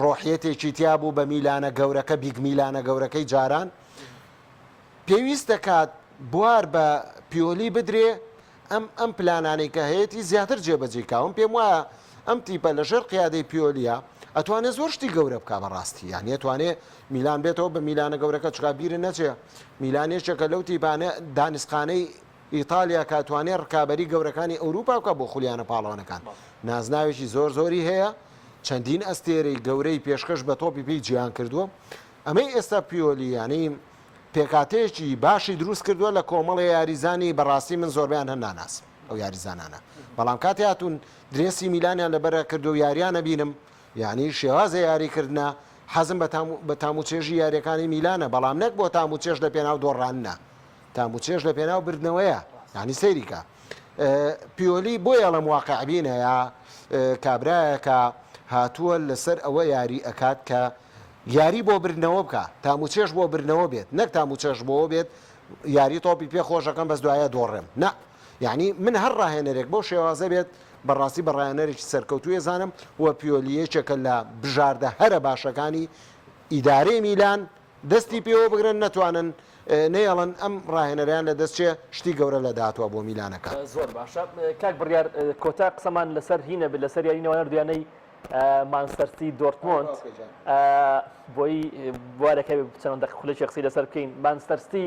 ڕۆحیەتێکی تیا بوو بە میلانە گەورەکە big میلانە گەورەکەی جاران پێویست دەکات بوار بە پیۆلی بدرێ ئەم ئەم پلانانەی کە هەیەی زیاتر جێبەجێ کاون پێم وایە ئەم تیپە لەژێر قیادەی پیۆلیە ئەتوانێ زۆر شتی گەورە بک بەڕاستی یان ئەتوانێ میلان بێتەوە بە میلانە گەورەکە چکا بیرە نەچێ میلان یەکێکە لەو تیپانە دانسقانەی ئیتالیا کە ئەتوانێ ڕکابەری گەورەکانی ئەوروپا بکا بۆ خولی یانە پاڵەوانەکان نازناوێکی زۆر زۆری هەیە چەندین ئەستێرەی گەورەی پێشکەش بە تۆپی پێی جیهان کردووە ئەمەی ئێستا پیۆلی یانی پێکاتەیەکی باشی دروست کردووە لە کۆمەڵی یاریزانی بەڕاستی من زۆربیان هەر ناناسم ئەو یاریزانانە بەڵام کاتی هاتوون درێسی میلانیان لەبەرە کردو یاریانە بینم یعنی شێوازە یاریکردە حەزم بە تاموچێژی یاریەکانی میلانە بەڵام نەک بۆ تاموچێژ لە پێناو دۆڕاننا تام و چێژ لە پێناو بردنەوەیە یانی سەیری کە پیۆلی بۆیە ئەڵێم واقعبینە یا کابرایەکە هاتووە لەسەر ئەوە یاری ئەکات کە یاری بۆ بردنەوە بکە تام و چێژ بۆ بردنەوە بێت نەک تام و چێژ بۆ بێت یاری تۆپی پێ خۆشەکەم بەس دوایە دۆڕێم نا یعنی من هەر ڕاهێنەرێک بۆ شێوازە بێت بەڕاستی بە ڕایەنەرێکی سەرکەوتوێ زانم و پیۆلی یەکێکە لە بژاردە هەرە باشەکانی ئیدارەی میلان دەستی پێوە بگرن نەتوانن نەیەڵن ئەم ڕاهێنەرەیان لە دەست چێ شتی گەورە لە داهاتوە بۆ میلانەکە. زۆر باشە کاک بڕیار کۆتا قسەمان لەسەر هینە بێت لەسەر یاری نێوان هەردوو یانەی مانچستەر دۆرتمۆند بۆی بوارەکە چەند دەقیقە خولەکی قسەی لەسەر بکەین مانچستەر سیتی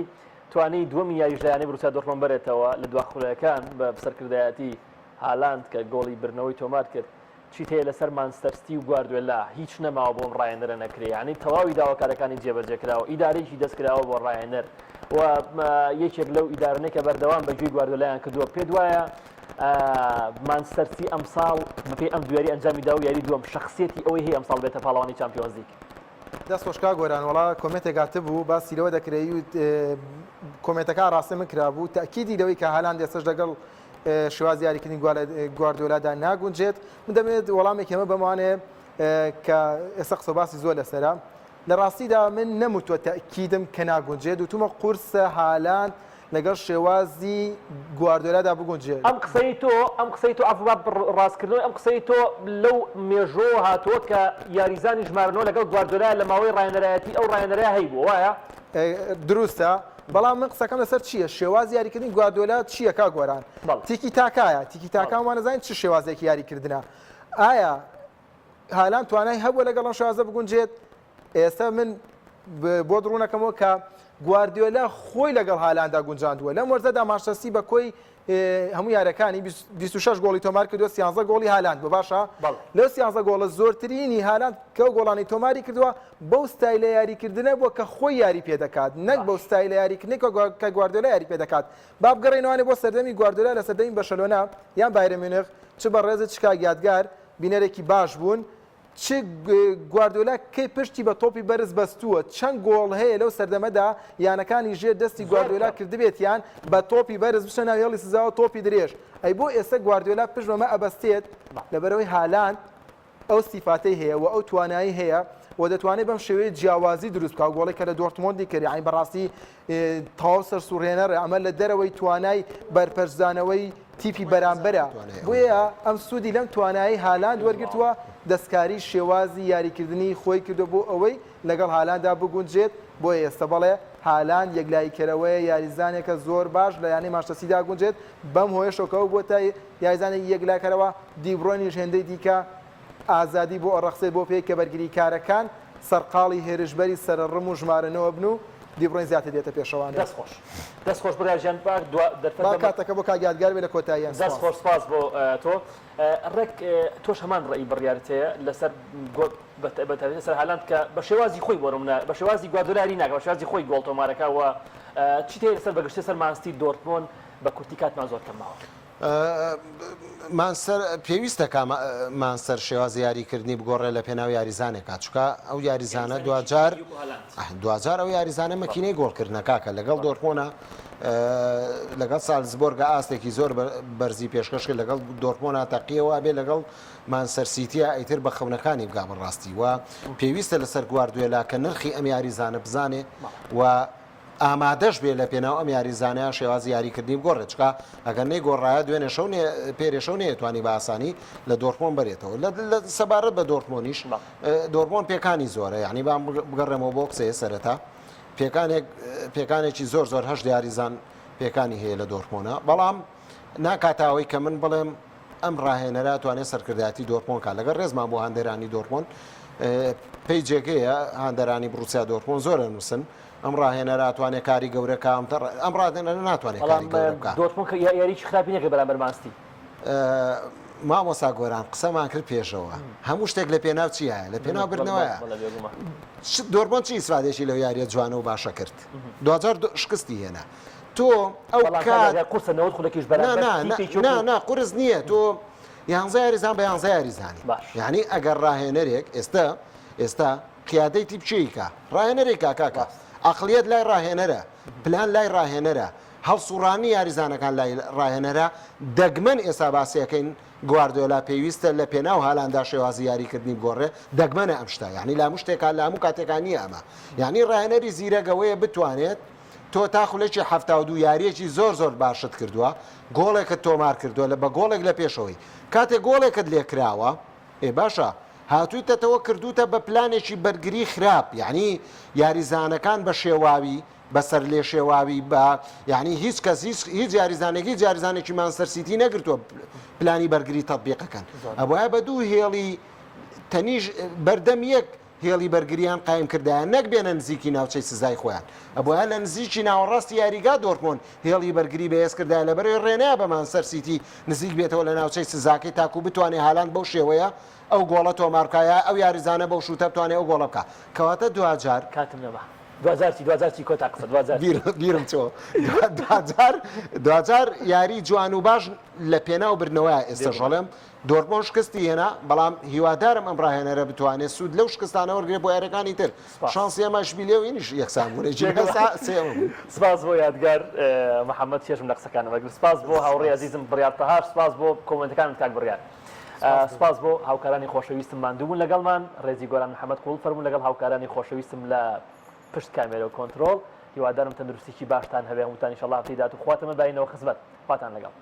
توانی دووەمی یاریش لە یانەی بروسیا دۆرتمۆند بەرێتەوە لە دوا خولەکان بە سەرکردایەتی هالاند کە گۆڵی بردنەوەی تۆمار کرد چیت هەیە لەسەر مانچستەر ستی و گواردیۆلا هیچ نەماوە بۆ ئەم ڕاهێنەرە نەکرێ یانی تەواوی داواکارەکانی جێبەجێ کراوە ئیدارەیەکی دەست کراوە بۆ ڕاهێنەر و یەکێک لەو ئیدارانەی کە بەردەوام بە گوێی گواردیۆلایان کردووە پێت وایە مانچستەر ستی ئەمساڵ بەپێی ئەم دوو یاری ئەنجامی دا و یاری دووەم شخصیەتی ئەوەی هەیە ئەمساڵ بێتە پاڵەوانی چامپیۆنزلیگ؟ دەست خۆش کاک گۆران وەڵا comment ێک هاتبوو باسی لەوە دەکرێ comment ەکە ڕاستە من کرابوو تەئکیدی لەوەی کە هالاند ئێستاش لەگەڵ شێوازی یاریکردنی گواردیۆلادا ناگونجێت. من دەمەوێت وەڵامێکی ئەمە بەمەوانێ کە ئێستا قسە باسی زۆر لەسەرە. لە ڕاستیدا من نەموتوە تەئکیدم کە ناگونجێت، وتومە قورسە هالاند لەگەڵ شێوازی گواردیۆلادا بگونجێت. ئەم قسەی تۆ، ئەم قسەی تۆ عەفو با ڕاستکردنەوەی ئەم قسەی تۆ لەو مێژووەوە هاتووە کە یاریزانی ژمارە نۆ لەگەڵ گواردیۆلا لە ماوەی ڕاهێنەرایەتی ئەو ڕاهێنەرەیا هەیبووە، وایە؟ دروستە، بەڵام من قسەکەم لەسەر چییە؟ شێوازی یاریکردنی گواردیۆلا چییە کاک گۆران؟ تیکی تاکایە، تیکی تاکا ومان دەزانین چ شێوازێکی یاریکردنە. ئایا هالاند توانای هەبووە لەگەڵ ئەم شێوازە بگونجێت؟ ئێستا من بۆت ڕوونەکەمەوە کە گواردیۆلا خۆی لەگەڵ هالاندا گونجاندووە. لەم وەرزەدا مانچستەر سیتی بە کۆی هەموو یارەکانی 26 گۆڵی تۆمار کردووە 13 گۆڵی هالاند بوو باشە لەو 13 گۆڵە زۆرترینی هالاند کە ئەو گۆڵانی تۆماری کردووە بەو ستایلە یاریکردنە بووە کە خۆی یاری پێ دەکات نەک بەو ستایلە یاریکردنی کە گواردیۆلا یاری پێ دەکات با بگەڕێینەوانێ بۆ سەردەمی گواردیۆلا لە سەردەمی بەرشەلۆنە یان بایرن میونخ چ بەڕێزت چ کاک یادگار بینەرێکی باش بوون چ گواردیۆلا کەی پشتی بە تۆپی بەرز بەستووە؟ چەند گۆڵ هەیە لەو سەردەمەدا یانەکانی ژێر دەستی گواردیۆلا کردبێتیان بە تۆپی بەرز بچنە ناو هێڵی سزاوە تۆپی درێژ؟ ئەی بۆ ئێستا گواردیۆلا پشت بەمە ئەبەستێت؟ لەبەرئەوەی هالاند ئەو سیفاتەی هەیە و ئەو توانایی هەیە و دەتوانێت بەم شێوەیە جیاوازی دروست بکات گۆڵێک کە لە دۆرتمۆندی کرد یانی بەڕاستی تەواو سەرسوڕهێنەرە ئەمە لە دەرەوەی توانای بەرپەرچدانەوەی تیپی بەرامبەرە، بۆیە ئەم سوودی لەم توانایەی هالاند وەرگرتووە، دەستکاری شێوازی یاریکردنی خۆی کردووە بۆ ئەوەی لەگەڵ هالاندا بگونجێت، بۆیە ئێستا بەڵێ هالاند یەکلاییکەرەوەیە، یاریزانێکە زۆر باش لە یانەی مانچستەر سیتیدا گونجێت، بەم هۆیەشەوە کە ئەو بووەتە یاریزانێکی یەکلاکەرەوە، دیبرۆینیش هێندەی دیکە ئازادی بۆ ئەڕەخسێت بۆ پێی کە بەرگریکارەکان سەرقاڵی هێرشبەری سەرەڕم و ژمارە نۆ بن و. دیبرۆین زیاتر دێتە پێشەوانێ. دەست خۆش دەست خۆش بڕیار گیان با دوا دەرفەت با بەم کاتەکە بۆ کاک یادگار بێ لە کۆتاییان دەست سپاس. خۆش سپاس بۆ تۆ ڕێک تۆش هەمان ڕەئی بڕیارت هەیە لەسەر گۆ بە تایبەتی لەسەر هالاند کە بە شێوازی خۆی بۆ نمونە بە شێوازی گواردیۆلا یاری ناکا بە شێوازی خۆی گۆڵ تۆمارەکا و چیت هەیە لەسەر بە گشتی لەسەر مانستی دۆرتمۆند بە کورتی کاتمان زۆر کەم ماوە. مانسەر پێویستە کا مانسەر شێوازی یاریکردنی بگۆڕێ لە پێناو یاریزانێکا چونکە ئەو یاریزانە دواجار دواجار ئەو یاریزانە مەکینەی گۆڵکردنە کاکە لەگەڵ دۆرتمۆنە لەگەڵ سالزبۆرگە ئاستێکی زۆر بەرزی پێشکەش کرد لەگەڵ دۆرتمۆنا تەقیەوە بێ لەگەڵ مانسەر سیتیا ئیتر بە خەونەکانی بگا بەڕاستی و پێویستە لەسەر گواردوێلا کە نرخی ئەم یاریزانە بزانێ و ئامادەش بێ لە پێناو ئەم یاریزانەیا شێوازی یاریکردنی بگۆڕێت چونکە ئەگەر نەیگۆڕایە دوێنێ شەو پێرێ شەو نەیەتوانی بە ئاسانی لە دۆرتمۆند بەرێتەوە لە سەبارەت بە دۆرتمۆنیش دۆرتمۆند پێکانی زۆرە یعنی بام بگەڕێمەوە بۆ قسەیە سەرەتا پێکانێک پێکانێکی زۆر زۆر هەشت یاریزان پێکانی هەیە لە دۆرتمۆنە بەڵام ناکاتاوەی کە من بڵێم ئەم ڕاهێنەرە توانێت سەرکردایەتی دۆرتمۆند کا لەگەڵ ڕێزمان بۆ هاندەرانی دۆرتمۆند پێی جێگەیە هاندەرانی بڕوسیا دۆرتمۆند زۆر ئەنووسن ئەم ڕاهێنەرە ئەتوانێ کاری گەورە کا ئەم ڕاهێنەرە ناتوانێت کاری گەورە بکا. بەڵام دۆرتمۆند کە یاریی خراپی نەکرد بەرامبەر مانستی. مامۆستا گۆران قسەمان کرد پێشەوە هەموو شتێک لە پێناو چیایە لە پێناو بردنەوەیە دۆرتمۆند چی ئیسفادێکی لەو یاریە جوانە و باشە کرد دواجار شکستی هێنا تۆ ئەو کات قورسە 90 خولەکیش بەرامبەر تیپێکی وەکو نا نا قورس نییە تۆ یانزە یاریزان بە یانزە یاریزانی یعنی ئەگەر ڕاهێنەرێک ئێستا ئێستا قیادەی تیپ کێی کا؟ ڕاهێنەرێک کا کاکە. عەقڵیەت لای ڕاهێنەرە، پلان لای ڕاهێنەرە، هەڵسوڕانی یاریزانەکان لای ڕاهێنەرە، دەگمەن ئێستا باسی ئەکەین گواردیۆلا پێویستە لە پێناو هالاندا شێوازی یاریکردنی بگۆڕێ، دەگمەنە ئەم شتە، یانی لە هەموو شتێکا لە هەموو کاتێکا نییە ئەمە. یانی ڕاهێنەری زیرەک ئەوەیە بتوانێت تۆ تا خولەکی 72 یارییەکی زۆر زۆر باشت کردووە، گۆڵێکت تۆمار کردووە لە بە گۆڵێک لە پێشەوەی، کاتێک گۆڵێکت لێکراوە، ئێ باشە هاتویتەتەوە کردوتە بە پلانێکی بەرگری خراپ یانی یاریزانەکان بە شێواوی بە سەرلێشێواوی بە یانی هیچ کەس هیچ هیچ یاریزانێک هیچ یاریزانێکی مانچستەر سیتی نەگرتووە پلانی بەرگری تەتبیقەکەن ئەبوایە بە دوو هێڵی تەنیش بەردەم یەک هێڵی بەرگریان قایم کردایە نەک بێنە نزیکی ناوچەی سزای خۆیان ئەبوایە لە نزیکی ناوەڕاستی یاریگا دۆرتمۆند هێڵی بەرگری بەهێز کردایە لەبەرئەوەی ڕێنەیا بە مانچستەر سیتی نزیک بێتەوە لە ناوچەی سزاکەی تاکو بتوانێ هالاند بەو شێوەیە ئەو گۆڵە تۆمار بکا یا ئەو یاریزانە بەو شوتە بتوانێ ئەو گۆڵە بکا کەواتە دواجار کاتم نەما دواجار چی دواجار چی کۆتا قسە دواجار چی؟ بیرم چۆ دواجار دواجار یاری جوان و باش لە پێناو بردنەوەیە ئێستەش ئەڵێم دۆرتمۆند شکستی هێنا، بەڵام هیوادارم ئەم ڕاهێنەرە بتوانێت سوود لەو شکستانە وەرگرێت بۆ یارییەکانی تر. سپاس. شانسی ئێمە ئشبیلیە و ئینیش یەکسان بوون، ئێجینا سێیەم بوون. سپاس بۆ یادگار محەمەد چێژم لە قسەکانت وەرگرت. سپاس بۆ هاوڕێی ئەزیزم بڕیار تەهاش، سپاس بۆ کۆمێنتەکانت کاک بڕیار. سپاس بۆ هاوکارانی خۆشەویستم ماندوو بوون لەگەڵمان، ڕێزی گۆران محەمەد قبوڵ فەرموون لەگەڵ هاوکارانی خۆشەویستم لە پشت کامێرە و کۆنترۆڵ. هیوادارم تەندروستیی باشتان هەبێ هەمووتان ئیشەڵا هەفتەی داهاتوو خوا تەمەن باینەوە خزمەت. خواتان لەگەڵ.